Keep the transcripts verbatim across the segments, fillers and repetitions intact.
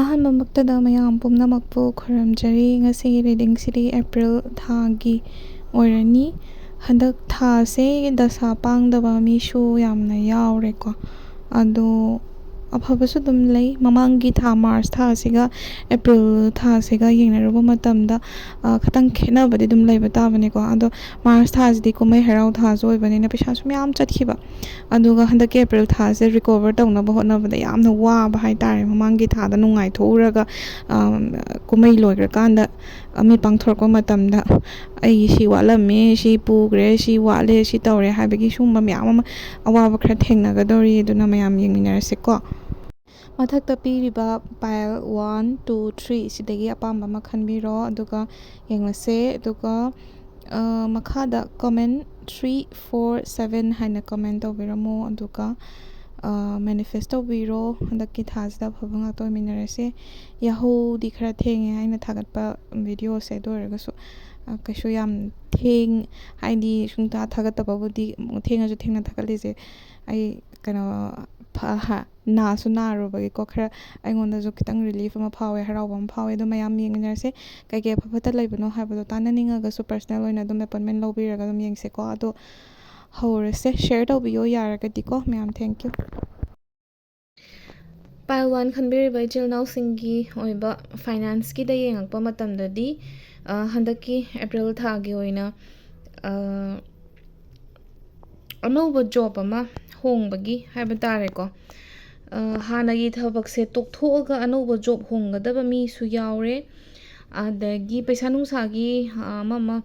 ꯑꯍꯥꯟꯕꯃꯛꯇꯗ ꯃꯌꯥꯝ ꯄꯨꯝꯅꯃꯛꯄꯨ ꯈꯨꯔꯨꯝꯖꯔꯤ꯫ ꯉꯁꯤꯒꯤ ꯔꯤꯗꯤꯡꯁꯤꯗꯤ ꯑꯦꯄ꯭ꯔꯤꯜ ꯊꯥꯒꯤ ꯑꯣꯏꯔꯅꯤ꯫ ꯍꯟꯗꯛ ꯊꯥꯁꯦ ꯗꯁꯥ ꯄꯥꯡꯗꯕ ꯃꯤꯁꯨ ꯌꯥꯝꯅ ꯌꯥꯎꯔꯦꯀꯣ꯫ ꯑꯗꯣ ꯑꯐꯕꯁꯨ ꯑꯗꯨꯝ ꯂꯩ꯫ ꯃꯃꯥꯡꯒꯤ ꯊꯥ ꯃꯥꯔꯆ ꯊꯥꯁꯤꯒ ꯑꯦꯄ꯭ꯔꯤꯜ ꯊꯥꯁꯤꯒ ꯌꯦꯡꯅꯔꯨꯕ ꯃꯇꯝꯗ, ꯑ, ꯈꯤꯇꯪ ꯈꯦꯠꯅꯕꯗꯤ ꯑꯗꯨꯝ ꯂꯩꯕ ꯇꯥꯕꯅꯤꯀꯣ꯫ ꯑꯗꯣ ꯃꯥꯔꯆ ꯊꯥꯁꯤꯗꯤ ꯀꯨꯝꯍꯩ ꯍꯔꯥꯎ ꯊꯥꯁꯨ ꯑꯣꯏꯕꯅꯤꯅ ꯄꯩꯁꯥꯁꯨ ꯃꯌꯥꯝ ꯆꯠꯈꯤꯕ꯫ ꯑꯗꯨꯒ ꯍꯟꯗꯛꯀꯤ ꯑꯦꯄ꯭ꯔꯤꯜ ꯊꯥꯁꯦ ꯔꯤꯀꯣꯚꯔ ꯇꯧꯅꯕ ꯍꯣꯠꯅꯕꯗ ꯌꯥꯝꯅ ꯋꯥꯕ ꯍꯥꯏꯇꯥꯔꯦ꯫ ꯃꯃꯥꯡꯒꯤ ꯊꯥꯗ ꯅꯨꯡꯉꯥꯏꯊꯣꯛꯎꯔꯒ, ꯑ, ꯀꯨꯝꯍꯩ ꯂꯣꯏꯈ꯭ꯔꯀꯥꯟꯗ, ꯑ, ꯃꯤꯠ ꯄꯥꯡꯊꯣꯔꯛꯄ ꯃꯇꯝꯗ ꯑꯩ ꯁꯤ ꯋꯥꯠꯂꯝꯃꯦ, ꯁꯤ ꯄꯨꯈ꯭ꯔꯦ, ꯁꯤ ꯋꯥꯠꯂꯦ, ꯁꯤ ꯇꯧꯔꯦ ꯍꯥꯏꯕꯒꯤ ꯁꯤꯒꯨꯝꯕ ꯃꯌꯥꯝ ꯑꯃ ꯑꯋꯥꯕ ꯈꯔ ꯊꯦꯡꯅꯒꯗꯧꯔꯤ꯫ ꯑꯗꯨꯅ ꯃꯌꯥꯝ ꯌꯦꯡꯃꯤꯟꯅꯔꯁꯤꯀꯣ꯫ ꯃꯊꯛꯇ ꯄꯤꯔꯤꯕ pile one, two, three ꯁꯤꯗꯒꯤ ꯑꯄꯥꯝꯕ ꯑꯃ ꯈꯟꯕꯤꯔꯣ, ꯑꯗꯨꯒ ꯌꯦꯡꯂꯁꯦ꯫ ꯑꯗꯨꯒ, ꯑ, ꯃꯈꯥꯗ comment three, four, seven ꯍꯥꯏꯅ comment ꯇꯧꯕꯤꯔꯝꯃꯣ, ꯑꯗꯨꯒ, ꯑ, manifest ꯇꯧꯕꯤꯔꯣ꯫ ꯍꯟꯗꯛꯀꯤ ꯊꯥꯁꯤꯗ ꯑꯐꯕ ꯉꯥꯛꯇ ꯑꯣꯏꯃꯤꯟꯅꯔꯁꯦ꯫ ꯌꯥꯍꯧꯗꯤ ꯈꯔ ꯊꯦꯡꯉꯦ ꯑꯩꯅ ꯊꯥꯒꯠꯄ videoꯁꯦ, ꯑꯗꯨ ꯑꯣꯏꯔꯒꯁꯨ, ꯑ, ꯀꯩꯁꯨ ꯌꯥꯝ ꯊꯦꯡ-, ꯍꯥꯏꯗꯤ ꯁꯨꯡꯊꯥ ꯊꯥꯒꯠꯇꯕꯕꯨꯗꯤ, ꯊꯦꯡꯉꯁꯨ ꯊꯦꯡꯅ ꯊꯥꯒꯠꯂꯤꯁꯦ ꯑꯩ ꯀꯩꯅꯣ, ꯐ-, ꯍꯥ-, ꯅꯥꯁꯨ ꯅꯥꯔꯨꯕꯒꯤꯀꯣ, ꯈꯔ ꯑꯩꯉꯣꯟꯗꯁꯨ ꯈꯤꯇꯪ relief ꯑꯃ ꯐꯥꯎꯋꯦ, ꯍꯔꯥꯎꯕ ꯑꯃ ꯐꯥꯎꯋꯦ꯫ ꯑꯗꯣ ꯃꯌꯥꯝ ꯌꯦꯡꯃꯤꯟꯅꯔꯁꯦ, ꯀꯩꯀꯩ ꯑꯐ ꯐꯠꯇ ꯂꯩꯕꯅꯣ ꯍꯥꯏꯕꯗꯣ ꯇꯥꯟꯅꯅꯤꯡꯉꯒꯁꯨ personal ꯑꯣꯏꯅ ꯑꯗꯨꯝ appointment ꯂꯧꯕꯤꯔꯒ ꯑꯗꯨꯝ ꯌꯦꯡꯁꯦꯀꯣ꯫ ꯑꯗꯣ ꯍꯧꯔꯁꯦ, share ꯇꯧꯕꯤꯌꯣ ꯌꯥꯔꯒꯗꯤꯀꯣ ꯃꯌꯥꯝ꯫ Thank you꯫ Pile one ꯈꯟꯕꯤꯔꯤꯕ ꯏꯆꯤꯜ ꯏꯅꯥꯎꯁꯤꯡꯒꯤ ꯑꯣꯏꯕ financeꯀꯤꯗ ꯌꯦꯡꯉꯛꯄ ꯃꯇꯝꯗꯗꯤ, ꯑ, ꯍꯟꯗꯛꯀꯤ ꯑꯦꯄ꯭ꯔꯤꯜ ꯊꯥꯒꯤ ꯑꯣꯏꯅ, ꯑ, ꯑꯅꯧꯕ job ꯑꯃ ꯍꯣꯡꯕꯒꯤ ꯍꯥꯏꯕ ꯇꯥꯔꯦꯀꯣ꯫ ꯑ, ꯍꯥꯟꯅꯒꯤ ꯊꯕꯛꯁꯦ ꯇꯣꯛꯊꯣꯛꯑꯒ ꯑꯅꯧꯕ job ꯍꯣꯡꯒꯗꯕ ꯃꯤꯁꯨ ꯌꯥꯎꯔꯦ꯫ ꯑꯗꯒꯤ ꯄꯩꯁꯥ ꯅꯨꯡꯁꯥꯒꯤ, ꯑ, ꯑꯃ ꯑꯃ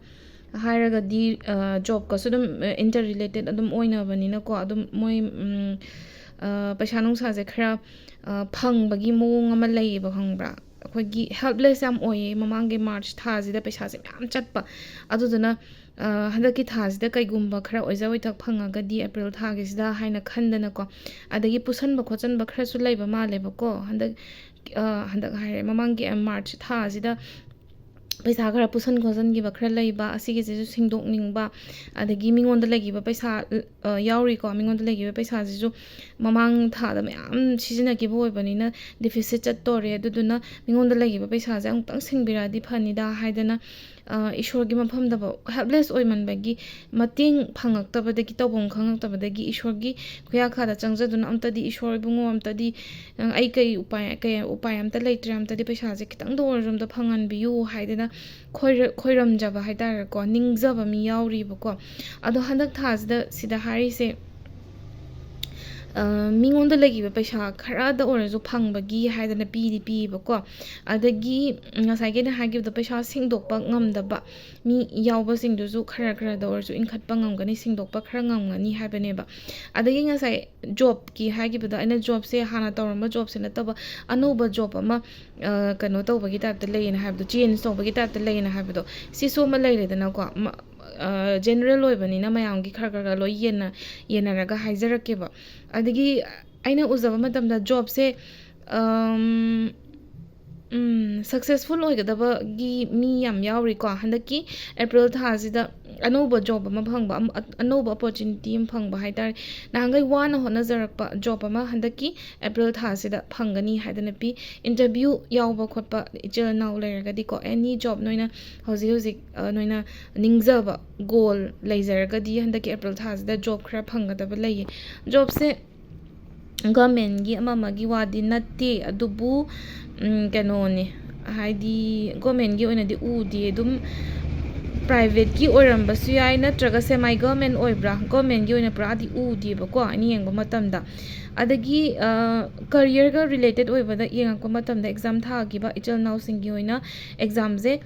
ꯍꯥꯏꯔꯒꯗꯤ, ꯑ, jobꯀꯁꯨ ꯑꯗꯨꯝ, ꯑ, interrelated ꯑꯗꯨꯝ ꯑꯣꯏꯅꯕꯅꯤꯅꯀꯣ꯫ ꯑꯗꯨꯝ ꯃꯣꯏ, ꯎꯝ, ꯑ, ꯄꯩꯁꯥ ꯅꯨꯡꯁꯥꯁꯦ ꯈꯔ, ꯑ, ꯐꯪꯕꯒꯤ ꯃꯑꯣꯡ ꯑꯃ ꯂꯩꯌꯦꯕ, ꯈꯪꯕ꯭ꯔꯥ? ꯑꯩꯈꯣꯏꯒꯤ helpless ꯌꯥꯝ ꯑꯣꯏꯌꯦ꯫ ꯃꯃꯥꯡꯒꯤ ꯃꯥꯔꯆ ꯊꯥꯁꯤꯗ ꯄꯩꯁꯥꯁꯦ ꯃꯌꯥꯝ ꯆꯠꯄ꯫ ꯑꯗꯨꯗꯨꯅ, ꯑ, ꯍꯟꯗꯛꯀꯤ ꯊꯥꯁꯤꯗ ꯀꯩꯒꯨꯝꯕ ꯈꯔ ꯑꯣꯏꯖ ꯑꯣꯏꯊꯛ ꯐꯪꯉꯒꯗꯤ ꯑꯦꯄ꯭ꯔꯤꯜ ꯊꯥꯒꯤꯁꯤꯗ ꯍꯥꯏꯅ ꯈꯟꯗꯅꯀꯣ꯫ ꯑꯗꯒꯤ ꯄꯨꯁꯟꯕ ꯈꯣꯠꯆꯟꯕ ꯈꯔꯁꯨ ꯂꯩꯕ ꯃꯥꯜꯂꯦꯕꯀꯣ꯫ ꯍꯟꯗꯛ, ꯑ, ꯍꯟꯗꯛ ꯍꯥꯏꯔꯦ, ꯃꯃꯥꯡꯒꯤ, ꯑ, ꯃꯥꯔꯆ ꯊꯥꯁꯤꯗ ꯄꯩꯁꯥ ꯈꯔ ꯄꯨꯁꯟ ꯈꯣꯠꯆꯟꯈꯤꯕ ꯈꯔ ꯂꯩꯕ, ꯑꯁꯤꯒꯤꯁꯤꯁꯨ ꯁꯤꯡꯗꯣꯛꯅꯤꯡꯕ, ꯑꯗꯒꯤ ꯃꯤꯉꯣꯟꯗ ꯂꯩꯈꯤꯕ ꯄꯩꯁꯥ, ꯑ, ꯌꯥꯎꯔꯤꯀꯣ, ꯃꯤꯉꯣꯟꯗ ꯂꯩꯈꯤꯕ ꯄꯩꯁꯥꯁꯤꯁꯨ ꯃꯃꯥꯡ ꯊꯥꯗ ꯃꯌꯥꯝ ꯁꯤꯖꯤꯟꯅꯈꯤꯕ ꯑꯣꯏꯕꯅꯤꯅ deficit ꯆꯠꯇꯣꯔꯦ, ꯑꯗꯨꯗꯨꯅ ꯃꯤꯉꯣꯟꯗ ꯂꯩꯈꯤꯕ ꯄꯩꯁꯥꯁꯦ ꯑꯃꯨꯛꯇꯪ ꯁꯤꯡꯕꯤꯔꯛꯑꯗꯤ ꯐꯅꯤꯗ ꯍꯥꯏꯗꯅ, ꯑ, ꯏꯁꯣꯔꯒꯤ ꯃꯐꯝꯗꯐꯥꯎ helpless ꯑꯣꯏꯃꯟꯕꯒꯤ, ꯃꯇꯦꯡ ꯐꯪꯉꯛꯇꯕꯗꯒꯤ, ꯇꯧꯐꯝ ꯈꯪꯉꯛꯇꯕꯗꯒꯤ ꯏꯁꯣꯔꯒꯤ ꯈꯨꯌꯥꯈꯥꯗ ꯆꯪꯖꯗꯨꯅ, "ꯑꯝꯇꯗꯤ ꯏꯁꯣꯔ ꯏꯕꯨꯡꯉꯣ, ꯑꯝꯇꯗꯤ, ꯑ, ꯑꯩ ꯀꯩ ꯎꯄꯥꯏ, ꯀꯩ ꯎꯄꯥꯏ ꯑꯝꯇ ꯂꯩꯇ꯭ꯔꯦ, ꯑꯝꯇꯗꯤ ꯄꯩꯁꯥꯁꯦ ꯈꯤꯇꯪꯗ ꯑꯣꯏꯔꯁꯨ ꯑꯝꯇ ꯐꯪꯍꯟꯕꯤꯌꯨ" ꯍꯥꯏꯗꯅ ꯈꯣꯏꯔ-, ꯈꯣꯏꯔꯝꯖꯕ ꯍꯥꯏꯇꯥꯔꯦꯀꯣ, ꯅꯤꯡꯖꯕ ꯃꯤ ꯌꯥꯎꯔꯤꯕꯀꯣ꯫ ꯑꯗꯣ ꯍꯟꯗꯛ ꯊꯥꯁꯤꯗ ꯁꯤꯗ ꯍꯥꯏꯔꯤꯁꯦ, ꯑ, ꯃꯤꯉꯣꯟꯗ ꯂꯩꯈꯤꯕ ꯄꯩꯁꯥ ꯈꯔꯗ ꯑꯣꯏꯔꯁꯨ ꯐꯪꯕꯒꯤ ꯍꯥꯏꯗꯅ ꯄꯤꯗꯤ ꯄꯤꯌꯦꯕꯀꯣ꯫ ꯑꯗꯒꯤ ꯉꯁꯥꯏꯒꯤ ꯑꯩꯅ ꯍꯥꯏꯈꯤꯕꯗꯣ, ꯄꯩꯁꯥ ꯁꯤꯡꯗꯣꯛꯄ ꯉꯝꯗꯕ ꯃꯤ ꯌꯥꯎꯕꯁꯤꯡꯗꯨꯁꯨ ꯈꯔ ꯈꯔꯗ ꯑꯣꯏꯔꯁꯨ ꯏꯟꯈꯠꯄ ꯉꯝꯒꯅꯤ, ꯁꯤꯡꯗꯣꯛꯄ ꯈꯔ ꯉꯝꯒꯅꯤ ꯍꯥꯏꯕꯅꯦꯕ꯫ ꯑꯗꯒꯤ ꯉꯁꯥꯏ ꯖꯣꯕꯀꯤ ꯍꯥꯏꯈꯤꯕꯗꯣ, ꯑꯩꯅ ꯖꯣꯕꯁꯦ ꯍꯥꯟꯅ ꯇꯧꯔꯝꯕ ꯖꯣꯕꯁꯦ ꯅꯠꯇꯕ ꯑꯅꯧꯕ ꯖꯣꯕ ꯑꯃ, ꯑ, ꯀꯩꯅꯣ ꯇꯧꯕꯒꯤ ꯇꯥꯏꯞꯇ ꯂꯩꯌꯦꯅ ꯍꯥꯏꯕꯗꯣ, ꯆꯦꯟꯖ ꯇꯧꯕꯒꯤ ꯇꯥꯏꯞꯇ ꯂꯩꯌꯦꯅ ꯍꯥꯏꯕꯗꯣ, ꯁꯤꯁꯨ ꯑꯃ ꯂꯩꯔꯦꯗꯅꯀꯣ꯫ ꯃ-, ꯑ, ꯖꯦꯅꯔꯦꯜ ꯑꯣꯏꯕꯅꯤꯅ ꯃꯌꯥꯝꯒꯤ ꯈꯔ ꯈꯔ ꯈꯔ ꯂꯣꯏ ꯌꯦꯟꯅ-, ꯌꯦꯟꯅꯔꯒ ꯍꯥꯏꯖꯔꯛꯀꯦꯕ꯫ ꯑꯗꯒꯤ ꯑꯩꯅ ꯎꯖꯕ ꯃꯇꯝꯗ ꯖꯣꯕꯁꯦ, ꯑꯝ, ꯎꯝ, ꯁꯛꯁꯦꯁꯐꯨꯜ ꯑꯣꯏꯒꯗꯕꯒꯤ ꯃꯤ ꯌꯥꯝ ꯌꯥꯎꯔꯤꯀꯣ꯫ ꯍꯟꯗꯛꯀꯤ ꯑꯦꯄ꯭ꯔꯤꯜ ꯊꯥꯁꯤꯗ ꯑꯅꯧꯕ ꯖꯣꯕ ꯑꯃ ꯐꯪꯕ, ꯑꯝ-, ꯑ-, ꯑꯅꯧꯕ ꯑꯣꯄꯣꯔꯆꯨꯅꯤꯇꯤ ꯑꯃ ꯐꯪꯕ ꯍꯥꯏꯇꯥꯔꯦ꯫ ꯅꯍꯥꯟꯈꯩ ꯋꯥꯅ ꯍꯣꯠꯅꯖꯔꯛꯄ ꯖꯣꯕ ꯑꯃ ꯍꯟꯗꯛꯀꯤ ꯑꯦꯄ꯭ꯔꯤꯜ ꯊꯥꯁꯤꯗ ꯐꯪꯒꯅꯤ ꯍꯥꯏꯗꯅ ꯄꯤ꯫ ꯏꯟꯇꯔꯚ꯭ꯌꯨ ꯌꯥꯎꯕ ꯈꯣꯠꯄ ꯏꯆꯤꯜ ꯏꯅꯥꯎ ꯂꯩꯔꯒꯗꯤꯀꯣ, ꯑꯦꯅꯤ ꯖꯣꯕ ꯅꯣꯏꯅ ꯍꯧꯖꯤꯛ ꯍꯧꯖꯤꯛ, ꯑ, ꯅꯣꯏꯅ ꯅꯤꯡꯖꯕ ꯒꯣꯜ ꯂꯩꯖꯔꯒꯗꯤ ꯍꯟꯗꯛꯀꯤ ꯑꯦꯄ꯭ꯔꯤꯜ ꯊꯥꯁꯤꯗ ꯖꯣꯕ ꯈꯔ ꯐꯪꯒꯗꯕ ꯂꯩꯌꯦ꯫ ꯖꯣꯕꯁꯦ ꯒꯃꯦꯟꯒꯤ ꯑꯃ ꯑꯃꯒꯤ ꯋꯥꯗꯤ ꯅꯠꯇꯦ, ꯑꯗꯨꯕꯨ, ꯎꯝ, ꯀꯩꯅꯣꯅꯦ, ꯍꯥꯏꯗꯤ ꯒꯣꯃꯦꯟꯒꯤ ꯑꯣꯏꯅꯗꯤ ꯎꯗꯦ꯫ ꯑꯗꯨꯝ ꯄ꯭ꯔꯥꯏꯚꯦꯠꯀꯤ ꯑꯣꯏꯔꯝꯕꯁꯨ ꯌꯥꯏ, ꯅꯠꯇ꯭ꯔꯒ ꯁꯦꯃꯥꯏ ꯒꯣꯃꯦꯟ ꯑꯣꯏꯕ꯭ꯔꯥ, ꯒꯣꯃꯦꯟꯒꯤ ꯑꯣꯏꯅ ꯄꯨꯔꯥꯗꯤ ꯎꯗꯦꯕꯀꯣ ꯑꯩꯅ ꯌꯦꯡꯕ ꯃꯇꯝꯗ꯫ ꯑꯗꯒꯤ, ꯑ, ꯀꯔꯤꯌꯔꯒ ꯔꯤꯂꯦꯇꯦꯠ ꯑꯣꯏꯕꯗ ꯌꯦꯡꯉꯛꯄ ꯃꯇꯝꯗ, ꯑꯦꯛꯖꯥꯝ ꯊꯥꯈꯤꯕ ꯏꯆꯤꯜ ꯏꯅꯥꯎꯁꯤꯡꯒꯤ ꯑꯣꯏꯅ ꯑꯦꯛꯖꯥꯝꯁꯦ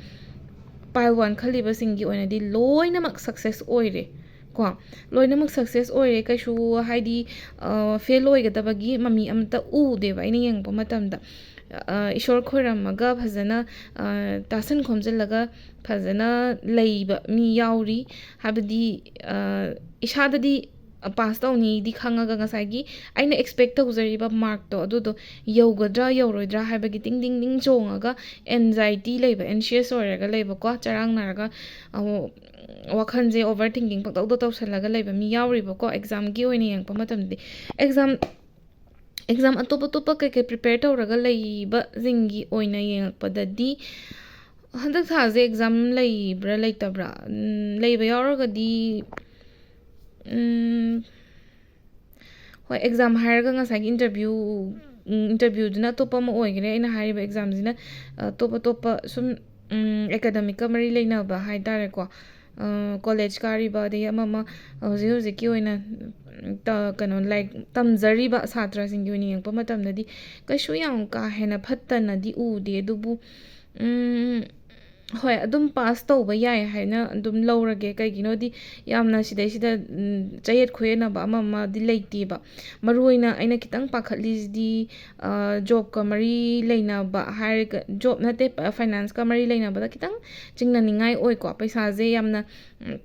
pile one ꯈꯜꯂꯤꯕꯁꯤꯡꯒꯤ ꯑꯣꯏꯅꯗꯤ ꯂꯣꯏꯅꯃꯛ ꯁꯛꯁꯦꯁ ꯑꯣꯏꯔꯦ ꯀꯣ꯫ ꯂꯣꯏꯅꯃꯛ ꯁꯛꯁꯦꯁ ꯑꯣꯏꯔꯦ꯫ ꯀꯩꯁꯨ ꯍꯥꯏꯗꯤ, ꯑ, ꯐꯦꯜ ꯑꯣꯏꯒꯗꯕꯒꯤ ꯃꯃꯤ ꯑꯃꯇ ꯎꯗꯦꯕ ꯑꯩꯅ ꯌꯦꯡꯉꯛꯄ ꯃꯇꯝꯗ꯫ ꯑ, ꯏꯁꯣꯔ ꯈꯣꯏꯔꯝꯃꯒ ꯐꯖꯅ, ꯑ, ꯇꯥꯁꯟ ꯈꯣꯝꯖꯤꯜꯂꯒ ꯐꯖꯅ ꯂꯩꯕ ꯃꯤ ꯌꯥꯎꯔꯤ꯫ ꯍꯥꯏꯕꯗꯤ, ꯑ, ꯏꯁꯥꯗꯗꯤ ꯄꯥꯁ ꯇꯧꯅꯤꯗꯤ ꯈꯪꯉꯒ ꯉꯁꯥꯏꯒꯤ ꯑꯩꯅ ꯑꯦꯛꯁꯄꯦꯛ ꯇꯧꯖꯔꯤꯕ ꯃꯥꯔꯛꯇꯣ ꯑꯗꯨꯗꯣ ꯌꯧꯒꯗ꯭ꯔꯥ ꯌꯧꯔꯣꯏꯗ꯭ꯔꯥ ꯍꯥꯏꯕꯒꯤ ꯇꯤꯡ ꯇꯤꯡ ꯇꯤꯡ ꯆꯣꯡꯉꯒ ꯑꯦꯟꯖꯥꯏꯇꯤ ꯂꯩꯕ, ꯑꯦꯟꯁꯤꯌꯁ ꯑꯣꯏꯔꯒ ꯂꯩꯕꯀꯣ, ꯆꯔꯥꯡꯅꯔꯒ ꯑꯃꯨꯛ ꯋꯥꯈꯜꯁꯦ ꯑꯣꯚꯔ ꯊꯤꯡꯀꯤꯡ ꯄꯪꯇꯧꯗ ꯇꯧꯁꯜꯂꯒ ꯂꯩꯕ ꯃꯤ ꯌꯥꯎꯔꯤꯕꯀꯣ꯫ ꯑꯦꯛꯖꯥꯝꯒꯤ ꯑꯣꯏꯅ ꯌꯦꯡꯉꯛꯄ ꯃꯇꯝꯗꯗꯤ ꯑꯦꯛꯖꯥꯝ ꯑꯦꯛꯖꯥꯝ ꯑꯇꯣꯞ ꯑꯇꯣꯞꯄ ꯀꯩꯀꯩ ꯄ꯭ꯔꯤꯄꯦꯌꯔ ꯇꯧꯔꯒ ꯂꯩꯕꯁꯤꯡꯒꯤ ꯑꯣꯏꯅ ꯌꯦꯡꯉꯛꯄꯗꯗꯤ ꯍꯟꯗꯛ ꯊꯥꯁꯦ ꯑꯦꯛꯖꯥꯝ ꯂꯩꯕ꯭ꯔꯥ ꯂꯩꯇꯕ꯭ꯔꯥ? ꯎꯝ, ꯂꯩꯕ ꯌꯥꯎꯔꯒꯗꯤ, ꯎꯝ, ꯍꯣꯏ, ꯑꯦꯛꯖꯥꯝ ꯍꯥꯏꯔꯒ ꯉꯁꯥꯏꯒꯤ ꯏꯟꯇꯔꯚ꯭ꯌꯨ, ꯎꯝ, ꯏꯟꯇꯔꯚ꯭ꯌꯨꯗꯨꯅ ꯑꯇꯣꯞꯄ ꯑꯃ ꯑꯣꯏꯈ꯭ꯔꯦ꯫ ꯑꯩꯅ ꯍꯥꯏꯔꯤꯕ ꯑꯦꯛꯖꯥꯝꯁꯤꯅ, ꯑ, ꯑꯇꯣꯞ ꯑꯇꯣꯞꯄ ꯁꯨꯝ, ꯎꯝ, ꯑꯦꯀꯥꯗꯃꯤꯛꯀ ꯃꯔꯤ ꯂꯩꯅꯕ ꯍꯥꯏ ꯇꯥꯔꯦꯀꯣ꯫ ꯑ, ꯀꯣꯂꯦꯖ ꯀꯥꯔꯤꯕ, ꯑꯗꯒꯤ ꯑꯃ ꯑꯃ ꯍꯧꯖꯤꯛ ꯍꯧꯖꯤꯛꯀꯤ ꯑꯣꯏꯅ, ꯎꯝ, ꯇ-, ꯀꯩꯅꯣ, ꯂꯥꯏꯔꯤꯛ ꯇꯝꯖꯔꯤꯕ ꯁꯥꯇ꯭ꯔꯁꯤꯡꯒꯤ ꯑꯣꯏꯅ ꯌꯦꯡꯉꯛꯄ ꯃꯇꯝꯗꯗꯤ ꯀꯩꯁꯨ ꯌꯥꯝ ꯀꯥ ꯍꯦꯟꯅ ꯐꯠꯇꯅꯗꯤ ꯎꯗꯦ꯫ ꯑꯗꯨꯕꯨ, ꯎꯝ, ꯍꯣꯏ, ꯑꯗꯨꯝ ꯄꯥꯁ ꯇꯧꯕ ꯌꯥꯏ ꯍꯥꯏꯅ ꯑꯗꯨꯝ ꯂꯧꯔꯒꯦ꯫ ꯀꯩꯒꯤꯅꯣꯗꯤ ꯌꯥꯝꯅ ꯁꯤꯗꯩꯁꯤꯗ, ꯎꯝ, ꯆꯌꯦꯠ ꯈꯣꯏꯌꯦꯠꯅꯕ ꯑꯃ ꯑꯃꯗꯤ ꯂꯩꯇꯦꯕ꯫ ꯃꯔꯨꯑꯣꯏꯅ ꯑꯩꯅ ꯈꯤꯇꯪ ꯄꯥꯈꯠꯂꯤꯁꯤꯗꯤ, ꯑ, ꯖꯣꯕꯀ ꯃꯔꯤ ꯂꯩꯅꯕ ꯍꯥꯏꯔꯒ, ꯖꯣꯕ ꯅꯠꯇꯦ, ꯐꯥꯏꯅꯥꯟꯁꯀ ꯃꯔꯤ ꯂꯩꯅꯕꯗ ꯈꯤꯇꯪ ꯆꯤꯡꯅꯅꯤꯡꯉꯥꯏ ꯑꯣꯏꯀꯣ꯫ ꯄꯩꯁꯥꯁꯦ ꯌꯥꯝꯅ, ꯎꯝ,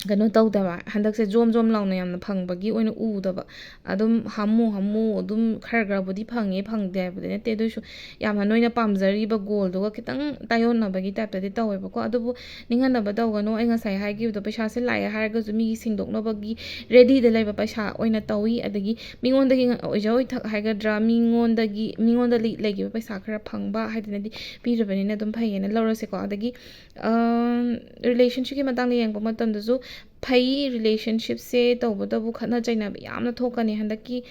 ꯀꯩꯅꯣ ꯇꯧꯗꯕ, ꯍꯟꯗꯛꯁꯦ ꯖꯣꯝ ꯖꯣꯝ ꯂꯥꯎꯅ ꯌꯥꯝꯅ ꯐꯪꯕꯒꯤ ꯑꯣꯏꯅ ꯎꯗꯕ꯫ ꯑꯗꯨꯝ ꯍꯥꯃꯨ ꯍꯥꯃꯨ ꯑꯗꯨꯝ ꯈꯔ ꯈꯔꯕꯨꯗꯤ ꯐꯪꯉꯦ, ꯐꯪꯗꯦ ꯍꯥꯏꯕꯗꯤ ꯅꯠꯇꯦ, ꯑꯗꯨꯑꯣꯏꯁꯨ ꯌꯥꯝꯅ ꯅꯣꯏꯅ ꯄꯥꯝꯖꯔꯤꯕ ꯒꯣꯜꯗꯨꯒ ꯈꯤꯇꯪ ꯇꯥꯏꯌꯣꯟꯅꯕꯒꯤ ꯇꯥꯏꯞꯇꯗꯤ ꯇꯧꯋꯦꯕꯀꯣ꯫ ꯑꯗꯨꯕꯨ ꯅꯤꯡꯍꯟꯅꯕ ꯇꯧꯒꯅꯨ, ꯑꯩ ꯉꯁꯥꯏ ꯍꯥꯏꯈꯤꯕꯗꯣ, ꯄꯩꯁꯥꯁꯦ ꯂꯥꯛꯑꯦ ꯍꯥꯏꯔꯒꯁꯨ ꯃꯤꯒꯤ ꯁꯤꯡꯗꯣꯛꯅꯕꯒꯤ ꯔꯦꯗꯤꯗ ꯂꯩꯕ ꯄꯩꯁꯥ ꯑꯣꯏꯅ ꯇꯧꯏ꯫ ꯑꯗꯒꯤ ꯃꯤꯉꯣꯟꯗꯒꯤ ꯉ-, ꯑꯣꯏꯖ ꯑꯣꯏꯊꯛ ꯍꯥꯏꯒꯗ꯭ꯔꯥ, ꯃꯤꯉꯣꯟꯗꯒꯤ, ꯃꯤꯉꯣꯟꯗ ꯂꯩ-, ꯂꯩꯈꯤꯕ ꯄꯩꯁꯥ ꯈꯔ ꯐꯪꯕ ꯍꯥꯏꯗꯅꯗꯤ ꯄꯤꯔꯕꯅꯤꯅ ꯑꯗꯨꯝ ꯐꯩꯌꯦꯅ ꯂꯧꯔꯁꯦꯀꯣ꯫ ꯑꯗꯒꯤ, ꯑꯝ, ꯔꯤꯂꯦꯁꯟꯁꯤꯞꯀꯤ ꯃꯇꯥꯡꯗ ꯌꯦꯡꯉꯛꯄ ꯃꯇꯝꯗꯁꯨ ꯐꯩ꯫ ꯔꯤꯂꯦꯁꯟꯁꯤꯞꯁꯦ ꯇꯧꯕꯇꯕꯨ ꯈꯠꯅ ꯆꯩꯅꯕ ꯌꯥꯝꯅ ꯊꯣꯛꯀꯅꯤ ꯍꯟꯗꯛꯀꯤ,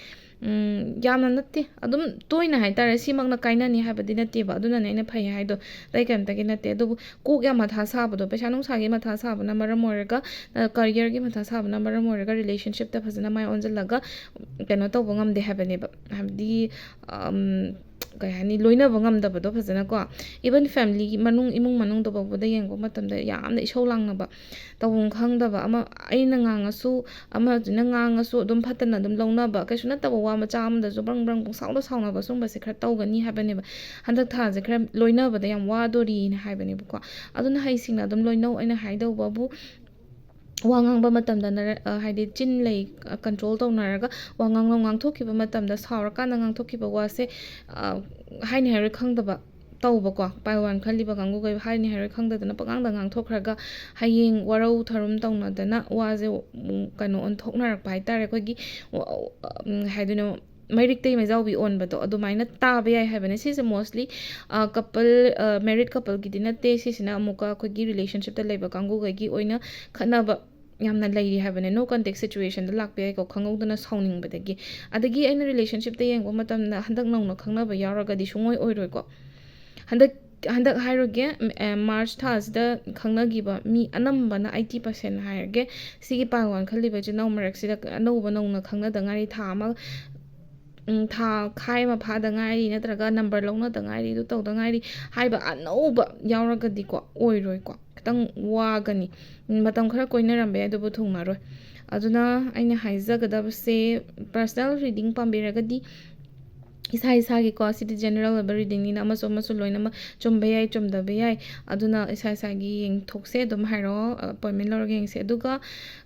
ꯎꯝ, ꯌꯥꯝꯅ ꯅꯠꯇꯦ, ꯑꯗꯨꯝ ꯇꯣꯏꯅ ꯍꯥꯏꯇꯥꯔꯦ꯫ ꯁꯤꯃꯛꯅ ꯀꯥꯏꯅꯅꯤ ꯍꯥꯏꯕꯗꯤ ꯅꯠꯇꯦꯕ, ꯑꯗꯨꯅꯅꯦ ꯑꯩꯅ ꯐꯩ ꯍꯥꯏꯗꯣ, ꯑꯇꯩ ꯀꯩꯝꯇꯒꯤ ꯅꯠꯇꯦ꯫ ꯑꯗꯨꯕꯨ ꯀꯣꯛ ꯌꯥꯝ ꯃꯊꯥ ꯁꯥꯕꯗꯣ, ꯄꯩꯁꯥ ꯅꯨꯡꯁꯥꯒꯤ ꯃꯊꯥ ꯁꯥꯕꯅ ꯃꯔꯝ ꯑꯣꯏꯔꯒ, ꯑ, ꯀꯔꯤꯌꯔꯒꯤ ꯃꯊꯥ ꯁꯥꯕꯅ ꯃꯔꯝ ꯑꯣꯏꯔꯒ ꯔꯤꯂꯦꯁꯟꯁꯤꯞꯇ ꯐꯖꯅ ꯃꯥꯏ ꯑꯣꯟꯁꯤꯜꯂꯒ ꯀꯩꯅꯣ ꯇꯧꯕ ꯉꯝꯗꯦ ꯍꯥꯏꯕꯅꯦꯕ꯫ ꯍꯥꯏꯕꯗꯤ, ꯑꯝ, ꯀꯩ ꯍꯥꯏꯅꯤ, ꯂꯣꯏꯅꯕ ꯉꯝꯗꯕꯗꯣ ꯐꯖꯅꯀꯣ꯫ Even family ꯃꯅꯨꯡ, ꯏꯃꯨꯡ ꯃꯅꯨꯡꯗ ꯐꯥꯎꯕꯗ ꯌꯦꯡꯉꯛꯄ ꯃꯇꯝꯗ ꯌꯥꯝꯅ ꯏꯁꯧ ꯂꯥꯡꯅꯕ, ꯇꯧꯐꯝ ꯈꯪꯗꯕ ꯑꯃ, ꯑꯩꯅ ꯉꯥꯡꯉꯁꯨ, ꯑꯃꯗꯨꯅ ꯉꯥꯡꯉꯁꯨ ꯑꯗꯨꯝ ꯐꯠꯇꯅ ꯑꯗꯨꯝ ꯂꯧꯅꯕ, ꯀꯩꯁꯨ ꯅꯠꯇꯕ ꯋꯥ ꯃꯆꯥ ꯑꯃꯗꯁꯨ ꯕ꯭ꯔꯪ ꯕ꯭ꯔꯪ ꯄꯨꯡꯁꯥꯎꯗ ꯁꯥꯎꯅꯕ, ꯁꯨꯝꯕꯁꯦ ꯈꯔ ꯇꯧꯒꯅꯤ ꯍꯥꯏꯕꯅꯦꯕ꯫ ꯍꯟꯗꯛ ꯊꯥꯁꯦ ꯈꯔ ꯂꯣꯏꯅꯕꯗ ꯌꯥꯝ ꯋꯥꯗꯣꯔꯤꯅ ꯍꯥꯏꯕꯅꯦꯕꯀꯣ꯫ ꯑꯗꯨꯅ ꯍꯩꯁꯤꯡꯅ ꯑꯗꯨꯝ ꯂꯣꯏꯅꯧ꯫ ꯑꯩꯅ ꯍꯥꯏꯗꯧꯕꯕꯨ, ꯋꯥ ꯉꯥꯡꯕ ꯃꯇꯝꯗ ꯅꯔ-, ꯑ, ꯍꯥꯏꯗꯤ ꯆꯤꯟ ꯂꯩ, ꯑ, control ꯇꯧꯅꯔꯒ ꯋꯥ ꯉꯥꯡꯂꯣ-, ꯉꯥꯡꯊꯣꯛꯈꯤꯕ ꯃꯇꯝꯗ, ꯁꯥꯎꯔꯀꯥꯟꯗ ꯉꯥꯡꯊꯣꯛꯈꯤꯕ ꯋꯥꯁꯦ, ꯑ, ꯍꯥꯏꯅꯤ ꯍꯥꯏꯔꯣꯏ ꯈꯪꯗꯕ ꯇꯧꯕꯀꯣ, pile one ꯈꯜꯂꯤꯕ ꯀꯥꯡꯕꯨꯈꯩ ꯍꯥꯏꯅꯤ ꯍꯥꯏꯔꯣꯏ ꯈꯪꯗꯗꯅ ꯄꯉꯥꯡꯗ ꯉꯥꯡꯊꯣꯛꯈ꯭ꯔꯒ ꯍꯌꯦꯡ ꯋꯥꯔꯧ ꯊꯧꯔꯝ ꯇꯧꯅꯗꯅ ꯋꯥꯁꯦ, ꯎꯝ, ꯀꯩꯅꯣ ꯑꯣꯟꯊꯣꯛꯅꯔꯛꯄ ꯍꯥꯏꯇꯥꯔꯦ꯫ ꯑꯩꯈꯣꯏꯒꯤ, ꯎꯝ, ꯍꯥꯏꯗꯣꯏꯅꯣ, ꯃꯩꯔꯤꯛꯇꯩ ꯃꯩꯖꯥꯎꯕꯤ ꯑꯣꯟꯕꯗꯣ ꯑꯗꯨꯃꯥꯏꯅ ꯇꯥꯕ ꯌꯥꯏ ꯍꯥꯏꯕꯅꯦ꯫ ꯁꯤꯁꯦ mostly, ꯑ, couple, ꯑ, married coupleꯒꯤꯗꯤ ꯅꯠꯇꯦ꯫ ꯁꯤꯁꯤꯅ ꯑꯃꯨꯛꯀ ꯑꯩꯈꯣꯏꯒꯤ relationshipꯇ ꯂꯩꯕ ꯀꯥꯡꯕꯨꯈꯩꯒꯤ ꯑꯣꯏꯅ ꯈꯠꯅꯕ ꯌꯥꯝꯅ ꯂꯩꯔꯤ ꯍꯥꯏꯕꯅꯦ꯫ No contact situationꯗ ꯂꯥꯛꯄ ꯌꯥꯏꯀꯣ, ꯈꯪꯍꯧꯗꯅ ꯁꯥꯎꯅꯤꯡꯕꯗꯒꯤ꯫ ꯑꯗꯒꯤ ꯑꯩꯅ relationshipꯇ ꯌꯦꯡꯕ ꯃꯇꯝꯗ ꯍꯟꯗꯛ ꯅꯧꯅ ꯈꯪꯅꯕ ꯌꯥꯎꯔꯒꯗꯤ ꯁꯨꯡꯑꯣꯏ ꯑꯣꯏꯔꯣꯏꯀꯣ꯫ ꯍꯟꯗꯛ, ꯍꯟꯗꯛ ꯍꯥꯏꯔꯨꯒꯦ, ꯎꯝ, ꯑꯦ, March ꯊꯥꯁꯤꯗ ꯈꯪꯅꯈꯤꯕ ꯃꯤ ꯑꯅꯝꯕꯅ eighty percent ꯍꯥꯏꯔꯒꯦ, ꯁꯤꯒꯤ pile one ꯈꯜꯂꯤꯕ ꯏꯆꯤꯜ ꯏꯅꯥꯎ ꯃꯔꯛꯁꯤꯗ ꯑꯅꯧꯕ ꯅꯧꯅ ꯈꯪꯅꯗ ꯉꯥꯏꯔꯤ, ꯊꯥ ꯑꯃ, ꯎꯝ, ꯊꯥ ꯈꯥꯏ ꯑꯃ ꯐꯥꯗ ꯉꯥꯏꯔꯤ, ꯅꯠꯇ꯭ꯔꯒ number ꯂꯧꯅꯗ ꯉꯥꯏꯔꯤ, ꯑꯗꯨ ꯇꯧꯗ ꯉꯥꯏꯔꯤ ꯍꯥꯏꯕ ꯑꯅꯧꯕ ꯌꯥꯎꯔꯒꯗꯤꯀꯣ, ꯑꯣꯏꯔꯣꯏꯀꯣ, ꯈꯤꯇꯪ ꯋꯥꯒꯅꯤ꯫ ꯎꯝ, ꯃꯇꯝ ꯈꯔ ꯀꯣꯏꯅꯔꯝꯕ ꯌꯥꯏ, ꯑꯗꯨꯕꯨ ꯊꯨꯡꯅꯔꯣꯏ꯫ ꯑꯗꯨꯅ ꯑꯩꯅ ꯍꯥꯏꯖꯒꯗꯕꯁꯦ, personal reading ꯄꯥꯝꯕꯤꯔꯒꯗꯤ ꯏꯁꯥ ꯏꯁꯥꯒꯤꯀꯣ, ꯁꯤꯗꯤ general ꯑꯣꯏꯕ readingꯅꯤꯅ ꯑꯃꯁꯨ ꯑꯃꯁꯨ ꯂꯣꯏꯅꯃꯛ ꯆꯨꯝꯕ ꯌꯥꯏ, ꯆꯨꯝꯗꯕ ꯌꯥꯏ꯫ ꯑꯗꯨꯅ ꯏꯁꯥ ꯏꯁꯥꯒꯤ ꯌꯦꯡꯊꯣꯛꯁꯦ, ꯑꯗꯨꯝ ꯍꯥꯏꯔꯛꯑꯣ, appointment ꯂꯧꯔꯒ ꯌꯦꯡꯁꯦ꯫ ꯑꯗꯨꯒ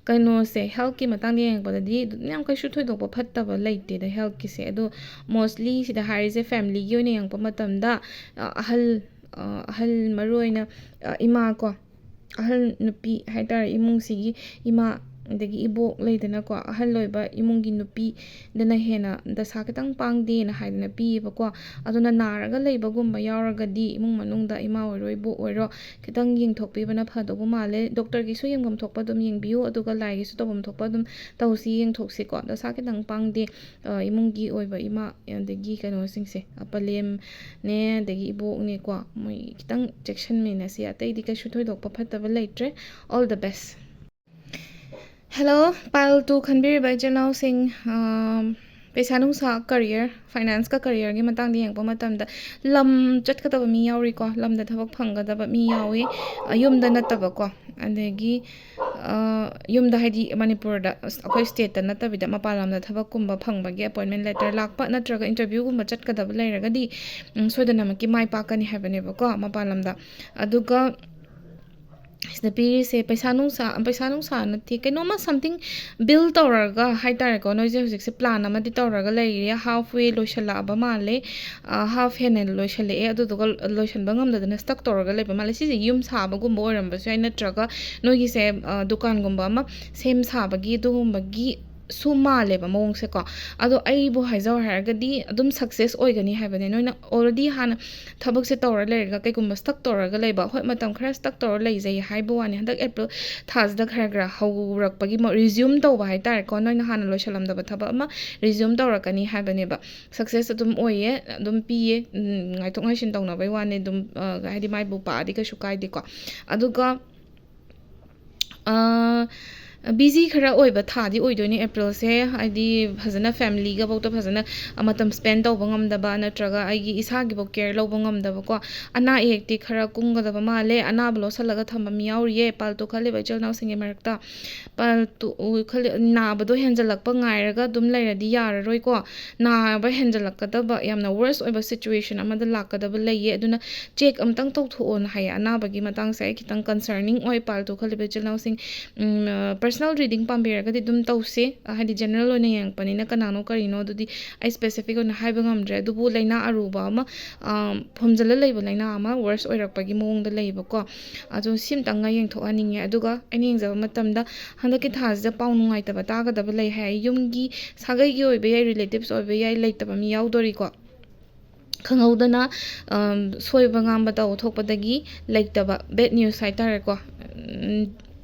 ꯀꯩꯅꯣꯁꯦ, healthꯀꯤ ꯃꯇꯥꯡꯗ ꯌꯦꯡꯉꯛꯄꯗꯗꯤ ꯑꯗꯨꯝ ꯌꯥꯝ ꯀꯩꯁꯨ ꯊꯣꯏꯗꯣꯛꯄ ꯐꯠꯇꯕ ꯂꯩꯇꯦꯗ healthꯀꯤꯁꯦ꯫ ꯑꯗꯣ mostly ꯁꯤꯗ ꯍꯥꯏꯔꯤꯁꯦ familyꯒꯤ ꯑꯣꯏꯅ ꯌꯦꯡꯉꯛꯄ ꯃꯇꯝꯗ, ꯑ, ꯑꯍꯜ, ꯑ, ꯑꯍꯜ ꯃꯔꯨ ꯑꯣꯏꯅ, ꯑ, ꯏꯃꯥ ꯀꯣ, ꯑꯍꯜ ꯅꯨꯄꯤ ꯍꯥꯏꯇꯥꯔꯦ, ꯏꯃꯨꯡꯁꯤꯒꯤ ꯏꯃꯥ, ꯑꯗꯒꯤ ꯏꯕꯣꯛ ꯂꯩꯗꯅꯀꯣ, ꯑꯍꯜ ꯑꯣꯏꯕ ꯏꯃꯨꯡꯒꯤ ꯅꯨꯄꯤꯗꯅ ꯍꯦꯟꯅ ꯗꯁꯥ ꯈꯤꯇꯪ ꯄꯥꯡꯗꯦꯅ ꯍꯥꯏꯗꯅ ꯄꯤꯌꯦꯕꯀꯣ꯫ ꯑꯗꯨꯅ ꯅꯥꯔꯒ ꯂꯩꯕꯒꯨꯝꯕ ꯌꯥꯎꯔꯒꯗꯤ ꯏꯃꯨꯡ ꯃꯅꯨꯡꯗ ꯏꯃꯥ ꯑꯣꯏꯔꯣ, ꯏꯕꯣꯛ ꯑꯣꯏꯔꯣ, ꯈꯤꯇꯪ ꯌꯦꯡꯊꯣꯛꯄꯤꯕꯅ ꯐꯗꯧꯕ ꯃꯥꯜꯂꯦ꯫ Doctorꯒꯤꯁꯨ ꯌꯦꯡꯐꯝ ꯊꯣꯛꯄ ꯑꯗꯨꯝ ꯌꯦꯡꯕꯤꯌꯨ, ꯑꯗꯨꯒ ꯂꯥꯏꯒꯤꯁꯨ ꯇꯧꯐꯝ ꯊꯣꯛꯄ ꯑꯗꯨꯝ ꯇꯧꯁꯤ, ꯌꯦꯡꯊꯣꯛꯁꯤꯀꯣ꯫ ꯗꯁꯥ ꯈꯤꯇꯪ ꯄꯥꯡꯗꯦ, ꯑ, ꯏꯃꯨꯡꯒꯤ ꯑꯣꯏꯕ ꯏꯃꯥ, ꯑꯗꯒꯤ ꯀꯩꯅꯣꯁꯤꯡꯁꯦ, ꯑ, ꯄꯂꯦꯝꯅꯦ, ꯑꯗꯒꯤ ꯏꯕꯣꯛꯅꯦꯀꯣ, ꯃꯣꯏ ꯈꯤꯇꯪ ꯆꯦꯛꯁꯤꯟꯃꯤꯟꯅꯁꯤ, ꯑꯇꯩꯗꯤ ꯀꯩꯁꯨ ꯊꯣꯏꯗꯣꯛꯄ ꯐꯠꯇꯕ ꯂꯩꯇ꯭ꯔꯦ꯫ All the best. Hello, pile two ꯈꯟꯕꯤꯔꯤꯕ ꯏꯆꯤꯜ ꯏꯅꯥꯎꯁꯤꯡ, ꯑꯝ, ꯄꯩꯁꯥ ꯅꯨꯡꯁꯥ, career, financeꯀ careerꯒꯤ ꯃꯇꯥꯡꯗ ꯌꯦꯡꯉꯛꯄ ꯃꯇꯝꯗ ꯂꯝ ꯆꯠꯀꯗꯕ ꯃꯤ ꯌꯥꯎꯔꯤꯀꯣ, ꯂꯝꯗ ꯊꯕꯛ ꯐꯪꯒꯗꯕ ꯃꯤ ꯌꯥꯎꯏ, ꯑ, ꯌꯨꯝꯗ ꯅꯠꯇꯕꯀꯣ, ꯑꯗꯒꯤ, ꯑ, ꯌꯨꯝꯗ ꯍꯥꯏꯗꯤ ꯃꯅꯤꯄꯨꯔꯗ, ꯑꯁ, ꯑꯩꯈꯣꯏ stateꯇ ꯅꯠꯇꯕꯤꯗ ꯃꯄꯥꯟ ꯂꯝꯗ ꯊꯕꯛꯀꯨꯝꯕ ꯐꯪꯕꯒꯤ appointment letter ꯂꯥꯛꯄ ꯅꯠꯇ꯭ꯔꯒ interviewꯒꯨꯝꯕ ꯆꯠꯀꯗꯕ ꯂꯩꯔꯒꯗꯤ, ꯎꯝ, ꯁꯣꯏꯗꯅꯃꯛꯀꯤ ꯃꯥꯏ ꯄꯥꯛꯀꯅꯤ ꯍꯥꯏꯕꯅꯦꯕꯀꯣ ꯃꯄꯥꯟ ꯂꯝꯗ꯫ ꯑꯗꯨꯒ ꯁꯤꯗ ꯄꯤꯔꯤꯁꯦ ꯄꯩꯁꯥ ꯅꯨꯡꯁꯥ, ꯄꯩꯁꯥ ꯅꯨꯡꯁꯥ ꯅꯠꯇꯦ, ꯀꯩꯅꯣꯝꯃ something build ꯇꯧꯔꯒ ꯍꯥꯏꯇꯥꯔꯦꯀꯣ, ꯅꯣꯏꯁꯦ ꯍꯧꯖꯤꯛꯁꯦ plan ꯑꯃꯗꯤ ꯇꯧꯔꯒ ꯂꯩꯔꯤ, halfway ꯂꯣꯏꯁꯤꯜꯂꯛꯑꯕ ꯃꯥꯜꯂꯦ, half ꯍꯦꯟꯅ ꯂꯣꯏꯁꯤꯜꯂꯛꯑꯦ, ꯑꯗꯨꯗꯨꯒ ꯂꯣꯏꯁꯤꯟꯕ ꯉꯝꯗꯗꯅ stuck ꯇꯧꯔꯒ ꯂꯩꯕ ꯃꯥꯜꯂꯦ꯫ ꯁꯤꯁꯦ ꯌꯨꯝ ꯁꯥꯕꯒꯨꯝꯕ ꯑꯣꯏꯔꯝꯕꯁꯨ ꯌꯥꯏ, ꯅꯠꯇ꯭ꯔꯒ ꯅꯣꯏꯒꯤꯁꯦ ꯗꯨꯀꯥꯟꯒꯨꯝꯕ ꯑꯃ ꯁꯦꯝ ꯁꯥꯕꯒꯤ ꯑꯗꯨꯒꯨꯝꯕꯒꯤ ꯁꯨ ꯃꯥꯜꯂꯦꯕ ꯃꯑꯣꯡꯁꯦꯀꯣ꯫ ꯑꯗꯣ ꯑꯩꯕꯨ ꯍꯥꯏꯖꯧ ꯍꯥꯏꯔꯒꯗꯤ ꯑꯗꯨꯝ success ꯑꯣꯏꯒꯅꯤ ꯍꯥꯏꯕꯅꯦ꯫ ꯅꯣꯏꯅ already ꯍꯥꯟꯅ ꯊꯕꯛꯁꯦ ꯇꯧꯔ ꯂꯩꯔꯒ, ꯀꯩꯒꯨꯝꯕ stuck ꯇꯧꯔꯒ ꯂꯩꯕ, ꯍꯣꯏ, ꯃꯇꯝ ꯈꯔ stuck ꯇꯧꯔ ꯂꯩꯖꯩ ꯍꯥꯏꯕ ꯋꯥꯅꯤ, ꯍꯟꯗꯛ April ꯊꯥꯁꯤꯗ ꯈꯔ ꯈꯔ ꯍꯧꯔꯛꯄꯒꯤ resume ꯇꯧꯕ ꯍꯥꯏꯇꯥꯔꯦꯀꯣ, ꯅꯣꯏꯅ ꯍꯥꯟꯅ ꯂꯣꯏꯁꯤꯜꯂꯝꯗꯕ ꯊꯕꯛ ꯑꯃ resume ꯇꯧꯔꯛꯀꯅꯤ ꯍꯥꯏꯕꯅꯦꯕ꯫ Success ꯑꯗꯨꯝ ꯑꯣꯏꯌꯦ, ꯑꯗꯨꯝ ꯄꯤꯌꯦ꯫ ꯎꯝ, ꯉꯥꯏꯊꯣꯛ ꯉꯥꯏꯁꯤꯟ ꯇꯧꯅꯕꯩ ꯋꯥꯅꯤ, ꯑꯗꯨꯝ, ꯑ, ꯍꯥꯏꯗꯤ ꯃꯥꯏꯕꯨ ꯄꯥꯛꯑꯗꯤ ꯀꯩꯁꯨ ꯀꯥꯏꯗꯦꯀꯣ꯫ ꯑꯗꯨꯒ busy ꯈꯔ ꯑꯣꯏꯕ ꯊꯥꯗꯤ ꯑꯣꯏꯗꯣꯏꯅꯦ April ꯁꯦ, ꯍꯥꯏꯗꯤ ꯐꯖꯅ family ꯒꯐꯧꯗ ꯐꯖꯅ ꯃꯇꯝ spend ꯇꯧꯕ ꯉꯝꯗꯕ, ꯅꯠꯇ꯭ꯔꯒ ꯑꯩꯒꯤ ꯏꯁꯥꯒꯤꯐꯧ care ꯂꯧꯕ ꯉꯝꯗꯕꯀꯣ꯫ ꯑꯅꯥ ꯑꯌꯦꯛꯇꯤ ꯈꯔ ꯀꯨꯡꯒꯗꯕ ꯃꯥꯜꯂꯦ, ꯑꯅꯥꯕ ꯂꯣꯠꯁꯤꯜꯂꯒ ꯊꯝꯕ ꯃꯤ ꯌꯥꯎꯔꯤꯌꯦ, ꯄꯥꯜꯇꯨ ꯈꯜꯂꯤꯕ ꯏꯆꯤꯜ ꯏꯅꯥꯎꯁꯤꯡꯒꯤ ꯃꯔꯛꯇ꯫ ꯄꯥꯜꯇꯨ ꯈꯜꯂꯤ-, ꯅꯥꯕꯗꯣ ꯍꯦꯟꯖꯜꯂꯛꯄ ꯉꯥꯏꯔꯒ ꯑꯗꯨꯝ ꯂꯩꯔꯗꯤ ꯌꯥꯔꯔꯣꯏꯀꯣ꯫ ꯅꯥꯕ ꯍꯦꯟꯖꯜꯂꯛꯀꯗꯕ, ꯌꯥꯝꯅ worse ꯑꯣꯏꯕ situation ꯑꯃꯗ ꯂꯥꯛꯀꯗꯕ ꯂꯩꯌꯦ, ꯑꯗꯨꯅ check ꯑꯝꯇꯪ ꯇꯧꯊꯣꯛꯑꯣꯅ ꯍꯥꯏꯌꯦ꯫ ꯑꯅꯥꯕꯒꯤ ꯃꯇꯥꯡꯁꯦ ꯑꯩ ꯈꯤꯇꯪ concerning ꯑꯣꯏ, ꯄꯥꯜꯇꯨ ꯈꯜꯂꯤꯕ ꯏꯆꯤꯜ ꯏꯅꯥꯎꯁꯤꯡ꯫ ꯎꯝ, ꯑ, personal reading ꯄꯥꯝꯕꯤꯔꯒꯗꯤ ꯑꯗꯨꯝ ꯇꯧꯁꯦ, ꯑ, ꯍꯥꯏꯗꯤ general ꯑꯣꯏꯅ ꯌꯦꯡꯉꯛꯄꯅꯤꯅ ꯀꯅꯥꯅꯣ ꯀꯔꯤꯅꯣ ꯑꯗꯨꯗꯤ ꯑꯩ specific ꯑꯣꯏꯅ ꯍꯥꯏꯕ ꯉꯝꯗ꯭ꯔꯦ꯫ ꯑꯗꯨꯕꯨ ꯂꯥꯏꯅꯥ ꯑꯔꯨꯕ ꯑꯃ, ꯑ, ꯐꯨꯝꯖꯤꯜꯂ ꯂꯩꯕ ꯂꯥꯏꯅꯥ ꯑꯃ worse ꯑꯣꯏꯔꯛꯄꯒꯤ ꯃꯑꯣꯡꯗ ꯂꯩꯌꯦꯕꯀꯣ꯫ ꯑꯗꯣ ꯁꯤꯝꯇꯪꯒ ꯌꯦꯡꯊꯣꯛꯍꯟꯅꯤꯡꯉꯦ꯫ ꯑꯗꯨꯒ ꯑꯩꯅ ꯌꯦꯡꯖꯕ ꯃꯇꯝꯗ ꯍꯟꯗꯛꯀꯤ ꯊꯥꯁꯤꯗ ꯄꯥꯎ ꯅꯨꯡꯉꯥꯏꯇꯕ ꯇꯥꯒꯗꯕ ꯂꯩ ꯍꯥꯏ꯫ ꯌꯨꯝꯒꯤ ꯁꯥꯒꯩꯒꯤ ꯑꯣꯏꯕ ꯌꯥꯏ, relatives ꯑꯣꯏꯕ ꯌꯥꯏ, ꯂꯩꯇꯕ ꯃꯤ ꯌꯥꯎꯗꯣꯔꯤꯀꯣ꯫ ꯈꯪꯍꯧꯗꯅ, ꯑꯝ, ꯁꯣꯏꯕ ꯉꯥꯝꯕ ꯇꯧ ꯊꯣꯛꯄꯗꯒꯤ ꯂꯩꯇꯕ, bad news ꯍꯥꯏꯇꯥꯔꯦꯀꯣ, ꯎꯝ,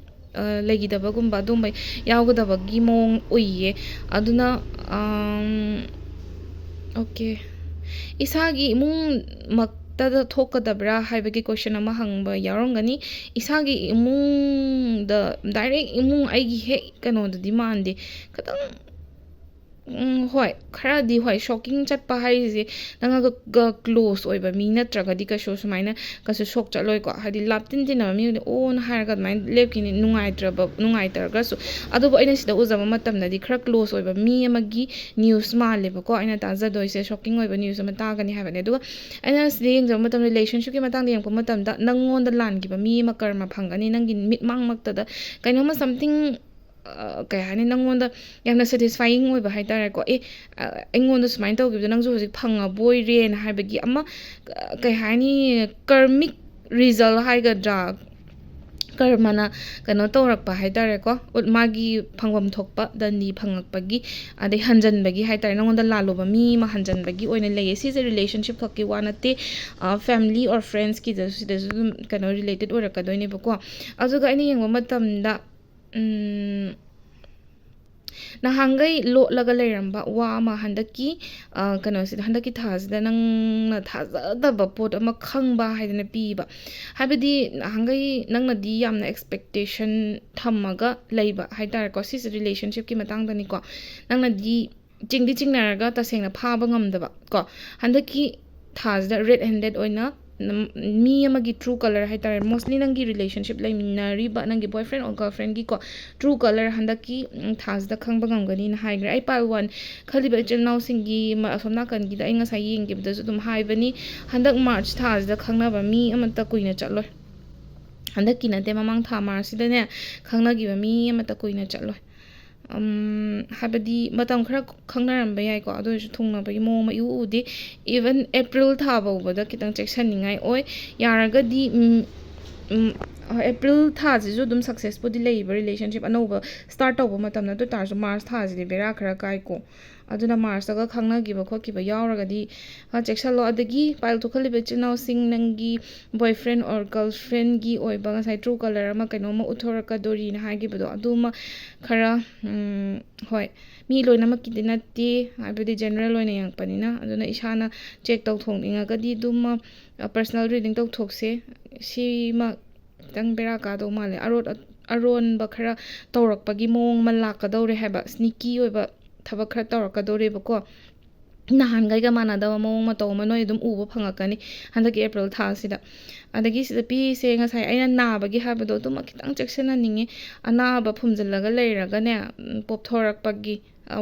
ꯑ, ꯂꯩꯈꯤꯗꯕꯒꯨꯝꯕ ꯑꯗꯨꯝꯕ ꯌꯥꯎꯒꯗꯕꯒꯤ ꯃꯑꯣꯡ ꯎꯏꯌꯦ꯫ ꯑꯗꯨꯅ, ꯑꯝ, okay, ꯏꯁꯥꯒꯤ ꯏꯃꯨꯡꯃꯛꯇꯗ ꯊꯣꯛꯀꯗꯕ꯭ꯔꯥ ꯍꯥꯏꯕꯒꯤ question ꯑꯃ ꯍꯪꯕ ꯌꯥꯎꯔꯝꯒꯅꯤ꯫ ꯏꯁꯥꯒꯤ ꯏꯃꯨꯡꯗ, direct ꯏꯃꯨꯡ, ꯑꯩꯒꯤ ꯍꯦꯛ ꯀꯩꯅꯣꯗꯗꯤ ꯃꯥꯟꯗꯦ, ꯈꯤꯇꯪ ꯎꯝ, ꯍꯣꯏ, ꯈꯔꯗꯤ ꯍꯣꯏ, ꯁꯣꯛꯀꯤꯡ ꯆꯠꯄ ꯍꯥꯏꯔꯤꯁꯦ ꯅꯪꯒ ꯒ ꯀ꯭ꯂꯣꯁ ꯑꯣꯏꯕ ꯃꯤ ꯅꯠꯇ꯭ꯔꯒꯗꯤ ꯀꯩꯁꯨ ꯁꯨꯃꯥꯏꯅ ꯀꯩꯁꯨ ꯁꯣꯛ ꯆꯠꯂꯣꯏꯀꯣ꯫ ꯍꯥꯏꯗꯤ ꯂꯥꯞꯇꯤꯟ ꯇꯤꯟꯅꯕ ꯃꯤꯗꯨꯗꯤ "ꯑꯣꯅ" ꯍꯥꯏꯔꯒ ꯑꯗꯨꯃꯥꯏꯅ ꯂꯦꯞꯈꯤꯅꯤ, ꯅꯨꯡꯉꯥꯏꯇ꯭ꯔꯕ, ꯅꯨꯡꯉꯥꯏꯇ꯭ꯔꯒꯁꯨ꯫ ꯑꯗꯨꯕꯨ ꯑꯩꯅ ꯁꯤꯗ ꯎꯖꯕ ꯃꯇꯝꯗꯗꯤ ꯈꯔ ꯀ꯭ꯂꯣꯁ ꯑꯣꯏꯕ ꯃꯤ ꯑꯃꯒꯤ ꯅ꯭ꯌꯨꯁ ꯃꯥꯜꯂꯦꯕꯀꯣ ꯑꯩꯅ ꯇꯥꯖꯗꯣꯏꯁꯦ, ꯁꯣꯛꯀꯤꯡ ꯑꯣꯏꯕ ꯅ꯭ꯌꯨꯁ ꯑꯃ ꯇꯥꯒꯅꯤ ꯍꯥꯏꯕꯅꯦ꯫ ꯑꯗꯨꯒ ꯑꯩꯅ ꯁꯤꯗ ꯌꯦꯡꯖꯕ ꯃꯇꯝꯗ, ꯔꯤꯂꯦꯁꯟꯁꯤꯞꯀꯤ ꯃꯇꯥꯡꯗ ꯌꯦꯡꯉꯛꯄ ꯃꯇꯝꯗ, ꯅꯪꯉꯣꯟꯗ ꯂꯥꯟꯈꯤꯕ ꯃꯤ ꯑꯃ ꯀꯔꯃ ꯐꯪꯒꯅꯤ, ꯅꯪꯒꯤ ꯃꯤꯠꯃꯥꯡꯃꯛꯇꯗ ꯀꯩꯅꯣꯝꯃ something, ꯑ, ꯀꯩ ꯍꯥꯏꯅꯤ, ꯅꯪꯉꯣꯟꯗ ꯌꯥꯝꯅ satisfying ꯑꯣꯏꯕ ꯍꯥꯏ ꯇꯥꯔꯦꯀꯣ꯫ "ꯑꯦ, ꯑ, ꯑꯩꯉꯣꯟꯗ ꯁꯨꯃꯥꯏꯅ ꯇꯧꯈꯤꯕꯗꯣ ꯅꯪꯁꯨ ꯍꯧꯖꯤꯛ ꯐꯪꯉꯕꯣꯏꯔꯦꯅ" ꯍꯥꯏꯕꯒꯤ ꯑꯃ, ꯑ, ꯀꯩ ꯍꯥꯏꯅꯤ, ꯀꯔꯃꯤꯛ ꯔꯤꯖꯜ ꯍꯥꯏꯒꯗ꯭ꯔꯥ, ꯀꯔꯃꯅ ꯀꯩꯅꯣ ꯇꯧꯔꯛꯄ ꯍꯥꯏ ꯇꯥꯔꯦꯀꯣ, ꯎꯠ-, ꯃꯥꯒꯤ ꯐꯪꯐꯝ ꯊꯣꯛꯄ ꯗꯟꯗꯤ ꯐꯪꯉꯛꯄꯒꯤ, ꯑꯗꯩ ꯍꯟꯖꯟꯕꯒꯤ ꯍꯥꯏ ꯇꯥꯔꯦ, ꯅꯪꯉꯣꯟꯗ ꯂꯥꯜꯂꯨꯕ ꯃꯤ ꯑꯃ ꯍꯟꯖꯟꯕꯒꯤ ꯑꯣꯏꯅ ꯂꯩꯌꯦ꯫ ꯁꯤꯁꯦ ꯔꯤꯂꯦꯁꯟꯁꯤꯞ ꯈꯛꯀꯤ ꯋꯥ ꯅꯠꯇꯦ, family or friendsꯀꯤꯗꯁꯨ, ꯁꯤꯗꯁꯨ ꯑꯗꯨꯝ ꯀꯩꯅꯣ related ꯑꯣꯏꯔꯛꯀꯗꯣꯏꯅꯦꯕꯀꯣ꯫ ꯑꯗꯨꯒ ꯑꯩꯅ ꯌꯦꯡꯕ ꯃꯇꯝꯗ, ꯎꯝ, ꯅꯍꯥꯟꯈꯩ ꯂꯣꯠꯂꯒ ꯂꯩꯔꯝꯕ ꯋꯥ ꯑꯃ ꯍꯟꯗꯛꯀꯤ, ꯑ, ꯀꯩꯅꯣꯁꯤꯗ, ꯍꯟꯗꯛꯀꯤ ꯊꯥꯁꯤꯗ ꯅꯪꯅ ꯊꯥꯖꯗꯕ ꯄꯣꯠ ꯑꯃ ꯈꯪꯕ ꯍꯥꯏꯗꯅ ꯄꯤꯕ꯫ ꯍꯥꯏꯕꯗꯤ ꯅꯍꯥꯟꯈꯩ ꯅꯪꯅꯗꯤ ꯌꯥꯝꯅ expectation ꯊꯝꯃꯒ ꯂꯩꯕ ꯍꯥꯏ ꯇꯥꯔꯦꯀꯣ꯫ ꯁꯤꯁꯦ ꯔꯤꯂꯦꯁꯟꯁꯤꯞꯀꯤ ꯃꯇꯥꯡꯗꯅꯤꯀꯣ꯫ ꯅꯪꯅꯗꯤ ꯆꯤꯡꯗꯤ ꯆꯤꯡꯅꯔꯒ ꯇꯁꯦꯡꯅ ꯐꯥꯕ ꯉꯝꯗꯕ ꯀꯣ꯫ ꯍꯟꯗꯛꯀꯤ ꯊꯥꯁꯤꯗ red handed ꯑꯣꯏꯅ ꯅꯝ-, ꯃꯤ ꯑꯃꯒꯤ true colour ꯍꯥꯏ ꯇꯥꯔꯦ, mostly ꯅꯪꯒꯤ ꯔꯤꯂꯦꯁꯟꯁꯤꯞ ꯂꯩꯃꯤꯟꯅꯔꯤꯕ ꯅꯪꯒꯤ boyfriend or girlfriendꯒꯤꯀꯣ, true colour ꯍꯟꯗꯛꯀꯤ, ꯎꯝ, ꯊꯥꯁꯤꯗ ꯈꯪꯕ ꯉꯝꯒꯅꯤꯅ ꯍꯥꯏꯈ꯭ꯔꯦ꯫ ꯑꯩ pile one ꯈꯜꯂꯤꯕ ꯏꯆꯤꯜ ꯏꯅꯥꯎꯁꯤꯡꯒꯤ ꯃ-, ꯑꯁꯣꯝ ꯅꯥꯀꯟꯒꯤꯗ ꯑꯩ ꯉꯁꯥꯏ ꯌꯦꯡꯈꯤꯕꯗꯁꯨ ꯑꯗꯨꯝ ꯍꯥꯏꯕꯅꯤ, ꯍꯟꯗꯛ ꯃꯥꯔꯆ ꯊꯥꯁꯤꯗ ꯈꯪꯅꯕ ꯃꯤ ꯑꯃꯠꯇ ꯀꯨꯏꯅ ꯆꯠꯂꯣꯏ꯫ ꯍꯟꯗꯛꯀꯤ ꯅꯠꯇꯦ, ꯃꯃꯥꯡ ꯊꯥ ꯃꯥꯔꯆꯁꯤꯗꯅꯦ ꯈꯪꯅꯈꯤꯕ ꯃꯤ ꯑꯃꯠꯇ ꯀꯨꯏꯅ ꯆꯠꯂꯣꯏ꯫ ꯎꯝ, ꯍꯥꯏꯕꯗꯤ ꯃꯇꯝ ꯈꯔ ꯈꯪꯅꯔꯝꯕ ꯌꯥꯏꯀꯣ, ꯑꯗꯨ ꯑꯣꯏꯔꯁꯨ ꯊꯨꯡꯅꯕꯒꯤ ꯃꯑꯣꯡ ꯑꯃ ꯏꯎ ꯎꯗꯦ꯫ Even April ꯊꯥ ꯐꯥꯎꯕꯗ ꯈꯤꯇꯪ ꯆꯦꯛꯁꯤꯟꯅꯤꯡꯉꯥꯏ ꯑꯣꯏ꯫ ꯌꯥꯔꯒꯗꯤ, ꯎꯝ, ꯎꯝ, ꯍꯣꯏ, April ꯊꯥꯁꯤꯁꯨ ꯑꯗꯨꯝ successꯄꯨꯗꯤ ꯂꯩꯕ relationship ꯑꯅꯧꯕ start ꯇꯧꯕ ꯃꯇꯝꯗ, ꯑꯗꯨ ꯑꯣꯏ ꯇꯥꯔꯁꯨ ꯃꯥꯔꯆ ꯊꯥꯁꯤꯗꯤ ꯕꯦꯔꯥ ꯈꯔ ꯀꯥꯏꯀꯣ꯫ ꯑꯗꯨꯅ ꯃꯥꯔꯆꯇꯒ ꯈꯪꯅꯈꯤꯕ ꯈꯣꯠꯈꯤꯕ ꯌꯥꯎꯔꯒꯗꯤ ꯈꯔ ꯆꯦꯛꯁꯤꯜꯂꯣ꯫ ꯑꯗꯒꯤ pile two ꯈꯜꯂꯤꯕ ꯏꯆꯤꯜ ꯏꯅꯥꯎꯁꯤꯡ, ꯅꯪꯒꯤ boyfriend or girlfriendꯒꯤ ꯑꯣꯏꯕ ꯉꯁꯥꯏ true colour ꯑꯃ, ꯀꯩꯅꯣꯝꯃ ꯎꯠꯊꯣꯔꯛꯀꯗꯣꯔꯤꯅ ꯍꯥꯏꯈꯤꯕꯗꯣ, ꯑꯗꯨꯃ ꯈꯔ, ꯎꯝ, ꯍꯣꯏ, ꯃꯤ ꯂꯣꯏꯅꯃꯛꯀꯤꯗꯤ ꯅꯠꯇꯦ, ꯍꯥꯏꯕꯗꯤ general ꯑꯣꯏꯅ ꯌꯦꯡꯉꯛꯄꯅꯤꯅ꯫ ꯑꯗꯨꯅ ꯏꯁꯥꯅ check ꯇꯧꯊꯣꯛꯅꯤꯡꯉꯒꯗꯤ ꯑꯗꯨꯃ, ꯑ, personal reading ꯇꯧꯊꯣꯛꯁꯦ꯫ ꯁꯤꯃ ꯈꯤꯇꯪ ꯕꯦꯔꯥ ꯀꯥꯗꯧ ꯃꯥꯜꯂꯦ꯫ ꯑꯔꯣꯠ-, ꯑꯔꯣꯟꯕ ꯈꯔ ꯇꯧꯔꯛꯄꯒꯤ ꯃꯑꯣꯡ ꯑꯃ ꯂꯥꯛꯀꯗꯧꯔꯦ ꯍꯥꯏꯕ, sneaky ꯑꯣꯏꯕ ꯊꯕꯛ ꯈꯔ ꯇꯧꯔꯛꯀꯗꯣꯔꯦꯕꯀꯣ꯫ ꯅꯍꯥꯟꯈꯩꯒ ꯃꯥꯟꯅꯗꯕ ꯃꯑꯣꯡ ꯃꯇꯧ ꯑꯃ ꯅꯣꯏ ꯑꯗꯨꯝ ꯎꯕ ꯐꯪꯉꯛꯀꯅꯤ ꯍꯟꯗꯛꯀꯤ ꯑꯦꯄ꯭ꯔꯤꯜ ꯊꯥꯁꯤꯗ꯫ ꯑꯗꯒꯤ ꯁꯤꯗ ꯄꯤꯁꯦ ꯉꯁꯥꯏ ꯑꯩꯅ ꯅꯥꯕꯒꯤ ꯍꯥꯏꯕꯗꯣ ꯑꯗꯨꯃ ꯈꯤꯇꯪ ꯆꯦꯛꯁꯤꯟꯅꯅꯤꯡꯉꯤ꯫ ꯑꯅꯥꯕ ꯐꯨꯝꯖꯤꯜꯂꯒ ꯂꯩꯔꯒꯅꯦ, ꯎꯝ, ꯄꯣꯞꯊꯣꯔꯛꯄꯒꯤ,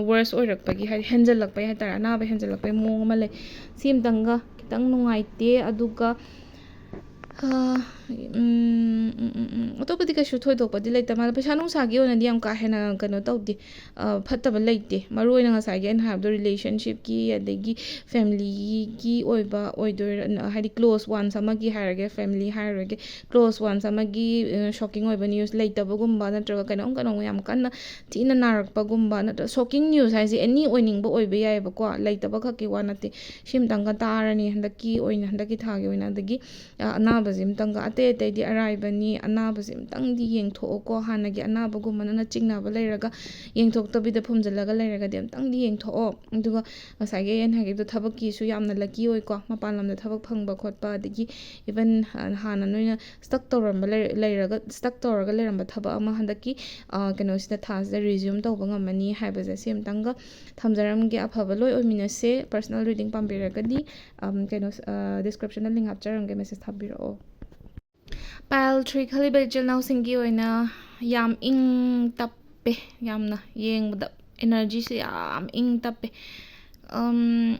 ꯋꯔꯁ ꯑꯣꯏꯔꯛꯄꯒꯤ, ꯍꯥꯏꯗꯤ ꯍꯦꯟꯖꯜꯂꯛꯄꯒꯤ ꯍꯥꯏꯇꯥꯔꯦ, ꯑꯅꯥꯕ ꯍꯦꯟꯖꯜꯂꯛꯄꯒꯤ ꯃꯑꯣꯡ ꯑꯃ ꯂꯩ꯫ ꯁꯤ ꯑꯃꯇꯪꯒ ꯈꯤꯇꯪ ꯅꯨꯡꯉꯥꯏꯇꯦ꯫ ꯑꯗꯨꯒ ꯑ, ꯎꯝ, ꯎꯝ, ꯎꯝ, ꯎꯝ꯫ ꯑꯇꯣꯞꯄꯗꯤ ꯀꯩꯁꯨ ꯊꯣꯏꯗꯣꯛꯄꯗꯤ ꯂꯩꯇ ꯃꯥꯜꯂꯦ꯫ ꯄꯩꯁꯥ ꯅꯨꯡꯁꯥꯒꯤ ꯑꯣꯏꯅꯗꯤ ꯌꯥꯝ ꯀꯥ ꯍꯦꯟꯅ ꯀꯩꯅꯣ ꯇꯧꯗꯦ, ꯑ, ꯐꯠꯇꯕ ꯂꯩꯇꯦ꯫ ꯃꯔꯨ ꯑꯣꯏꯅ ꯉꯁꯥꯏꯒꯤ ꯑꯩꯅ ꯍꯥꯏꯕꯗꯣ relationshipꯀꯤ, ꯑꯗꯒꯤ familyꯒꯤ ꯑꯣꯏꯕ ꯑꯣꯏꯗꯣꯏꯔ, ꯍꯥꯏꯗꯤ close ones ꯑꯃꯒꯤ ꯍꯥꯏꯔꯒꯦ, family ꯍꯥꯏꯔꯔꯣꯏꯒꯦ, close ones ꯑꯃꯒꯤ, ꯑ, shocking ꯑꯣꯏꯕ news ꯂꯩꯇꯕꯒꯨꯝꯕ, ꯅꯠꯇ꯭ꯔꯒ ꯀꯩꯅꯣꯝ ꯀꯩꯅꯣꯝ ꯌꯥꯝ ꯀꯟꯅ ꯊꯤꯅ ꯅꯥꯔꯛꯄꯒꯨꯝꯕ, ꯅꯠꯇ꯭ꯔꯒ shocking news ꯍꯥꯏꯁꯦ any ꯑꯣꯏꯅꯤꯡꯕ ꯑꯣꯏꯕ ꯌꯥꯏꯑꯕꯀꯣ, ꯂꯩꯇꯕ ꯈꯛꯀꯤ ꯋꯥ ꯅꯠꯇꯦ꯫ ꯁꯤ ꯑꯃꯇꯪꯒ ꯇꯥꯔꯅꯤ ꯍꯟꯗꯛꯀꯤ ꯑꯣꯏꯅ, ꯍꯟꯗꯛꯀꯤ ꯊꯥꯒꯤ ꯑꯣꯏꯅ꯫ ꯑꯗꯒꯤ ꯑ, ꯑꯅꯥꯕꯁꯤ ꯑꯃꯇꯪꯒ, ꯑꯇꯩ ꯑꯇꯩꯗꯤ ꯑꯔꯥꯏꯕꯅꯤ, ꯑꯅꯥꯕꯁꯤ ꯑꯃꯇꯪꯗꯤ ꯌꯦꯡꯊꯣꯛꯑꯣꯀꯣ꯫ ꯍꯥꯟꯅꯒꯤ ꯑꯅꯥꯕꯒꯨꯝꯕ ꯅꯪꯅ ꯆꯤꯡꯅꯕ ꯂꯩꯔꯒ, ꯌꯦꯡꯊꯣꯛꯇꯕꯤꯗ ꯐꯨꯝꯖꯤꯜꯂꯒ ꯂꯩꯔꯒꯗꯤ ꯑꯃꯇꯪꯗꯤ ꯌꯦꯡꯊꯣꯛꯑꯣ꯫ ꯑꯗꯨꯒ ꯉꯁꯥꯏꯒꯤ ꯑꯩꯅ ꯍꯥꯏꯈꯤꯕꯗꯣ, ꯊꯕꯛꯀꯤꯁꯨ ꯌꯥꯝꯅ lucky ꯑꯣꯏꯀꯣ, ꯃꯄꯥꯟ ꯂꯝꯗ ꯊꯕꯛ ꯐꯪꯕ ꯈꯣꯠꯄ, ꯑꯗꯒꯤ even, ꯑ, ꯍꯥꯟꯅ ꯅꯣꯏꯅ stuck ꯇꯧꯔꯝꯕ ꯂꯩ-, ꯂꯩꯔꯒ, stuck ꯇꯧꯔꯒ ꯂꯩꯔꯝꯕ ꯊꯕꯛ ꯑꯃ ꯍꯟꯗꯛꯀꯤ, ꯑ, ꯀꯩꯅꯣꯁꯤꯗ, ꯊꯥꯁꯤꯗ resume ꯇꯧꯕ ꯉꯝꯃꯅꯤ ꯍꯥꯏꯕꯁꯦ ꯁꯤ ꯑꯃꯇꯪꯒ ꯊꯝꯖꯔꯝꯒꯦ꯫ ꯑꯐꯕ ꯂꯣꯏ ꯑꯣꯏꯃꯤꯟꯅꯁꯦ꯫ Personal reading ꯄꯥꯝꯕꯤꯔꯒꯗꯤ, ꯑꯝ, ꯀꯩꯅꯣ, ꯑ, descriptionꯗ link ꯍꯥꯞꯆꯔꯝꯒꯦ, message ꯊꯥꯕꯤꯔꯛꯑꯣ꯫ Pile three ꯈꯜꯂꯤꯕ ꯏꯆꯤꯜ ꯏꯅꯥꯎꯁꯤꯡꯒꯤ ꯑꯣꯏꯅ ꯌꯥꯝ ꯏꯪ ꯇꯞꯄꯦ, ꯌꯥꯝꯅ ꯌꯦꯡꯕꯗ energyꯁꯦ ꯌꯥꯝ ꯏꯪ ꯇꯞꯄꯦ꯫ ꯑꯝ,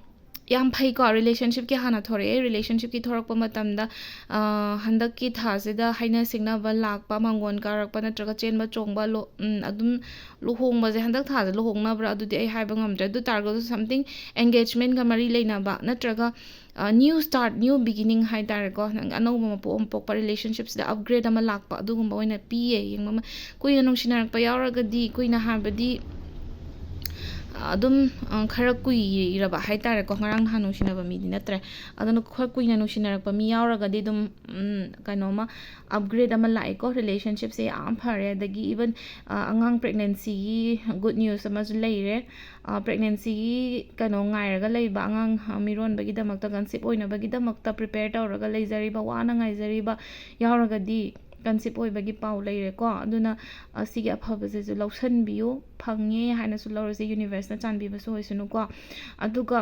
ꯌꯥꯝ ꯐꯩꯀꯣ, relationshipꯀꯤ ꯍꯥꯟꯅ ꯊꯣꯔꯛꯑꯦ꯫ Relationshipꯀꯤ ꯊꯣꯔꯛꯄ ꯃꯇꯝꯗ, ꯑ, ꯍꯟꯗꯛꯀꯤ ꯊꯥꯁꯤꯗ ꯍꯥꯏꯅ ꯁꯤꯡꯅꯕ ꯂꯥꯛꯄ, ꯃꯥꯡꯒꯣꯟ ꯀꯥꯔꯛꯄ ꯅꯠꯇ꯭ꯔꯒ ꯆꯦꯟꯕ ꯆꯣꯡꯕ, ꯂꯨ-, ꯎꯝ, ꯑꯗꯨꯝ ꯂꯨꯍꯣꯡꯕꯁꯦ ꯍꯟꯗꯛ ꯊꯥꯁꯦ ꯂꯨꯍꯣꯡꯅꯕ꯭ꯔꯥ ꯑꯗꯨꯗꯤ ꯑꯩ ꯍꯥꯏꯕ ꯉꯝꯗ꯭ꯔꯦ꯫ ꯑꯗꯨ ꯇꯥꯔꯒꯁꯨ something engagementꯀ ꯃꯔꯤ ꯂꯩꯅꯕ ꯅꯠꯇ꯭ꯔꯒ, ꯑ, new start, new beginning ꯍꯥꯏ ꯇꯥꯔꯦꯀꯣ, ꯅꯪ ꯑꯅꯧꯕ ꯃꯄꯣ ꯑꯃ ꯄꯣꯛꯄ, relationshipꯁꯤꯗ upgrade ꯑꯃ ꯂꯥꯛꯄ ꯑꯗꯨꯒꯨꯝꯕ ꯑꯣꯏꯅ ꯄꯤꯌꯦ꯫ ꯌꯦꯡꯕ ꯑꯃ, ꯀꯨꯏꯅ ꯅꯨꯡꯁꯤꯅꯔꯛꯄ ꯌꯥꯎꯔꯒꯗꯤ, ꯀꯨꯏꯅ ꯍꯥꯏꯕꯗꯤ, ꯑ, ꯑꯗꯨꯝ, ꯑ, ꯈꯔ ꯀꯨꯏꯔꯕ ꯍꯥꯏ ꯇꯥꯔꯦꯀꯣ, ꯉꯔꯥꯡ ꯅꯍꯥꯟ ꯅꯨꯡꯁꯤꯅꯕ ꯃꯤꯗꯤ ꯅꯠꯇ꯭ꯔꯦ꯫ ꯑꯗꯨꯅ ꯈꯔ ꯀꯨꯏꯅ ꯅꯨꯡꯁꯤꯅꯔꯛꯄ ꯃꯤ ꯌꯥꯎꯔꯒꯗꯤ ꯑꯗꯨꯝ, ꯎꯝ, ꯀꯩꯅꯣꯝꯃ upgrade ꯑꯃ ꯂꯥꯛꯑꯦꯀꯣ꯫ Relationshipꯁꯦ ꯌꯥꯝ ꯐꯔꯦ꯫ ꯑꯗꯒꯤ even, ꯑ, ꯑꯉꯥꯡ pregnancyꯒꯤ good news ꯑꯃꯁꯨ ꯂꯩꯔꯦ꯫ ꯑ, pregnancyꯒꯤ ꯀꯩꯅꯣ ꯉꯥꯏꯔꯒ ꯂꯩꯕ ꯑꯉꯥꯡ, ꯑ, ꯃꯤꯔꯣꯟꯕꯒꯤꯗꯃꯛꯇ, conceive ꯑꯣꯏꯅꯕꯒꯤꯗꯃꯛꯇ prepare ꯇꯧꯔꯒ ꯂꯩꯖꯔꯤꯕ, ꯋꯥꯅ ꯉꯥꯏꯖꯔꯤꯕ ꯌꯥꯎꯔꯒꯗꯤ ꯀꯟꯁꯤꯞ ꯑꯣꯏꯕꯒꯤ ꯄꯥꯎ ꯂꯩꯔꯦꯀꯣ꯫ ꯑꯗꯨꯅ ꯑ, ꯁꯤꯒꯤ ꯑꯐꯕꯁꯤꯁꯨ ꯂꯧꯁꯟꯕꯤꯌꯨ꯫ ꯐꯪꯉꯦ ꯍꯥꯏꯅꯁꯨ ꯂꯧꯔꯁꯦ, ꯌꯨꯅꯤꯚꯔꯁꯅ ꯆꯥꯟꯕꯤꯕꯁꯨ ꯑꯣꯏꯁꯅꯨꯀꯣ꯫ ꯑꯗꯨꯒ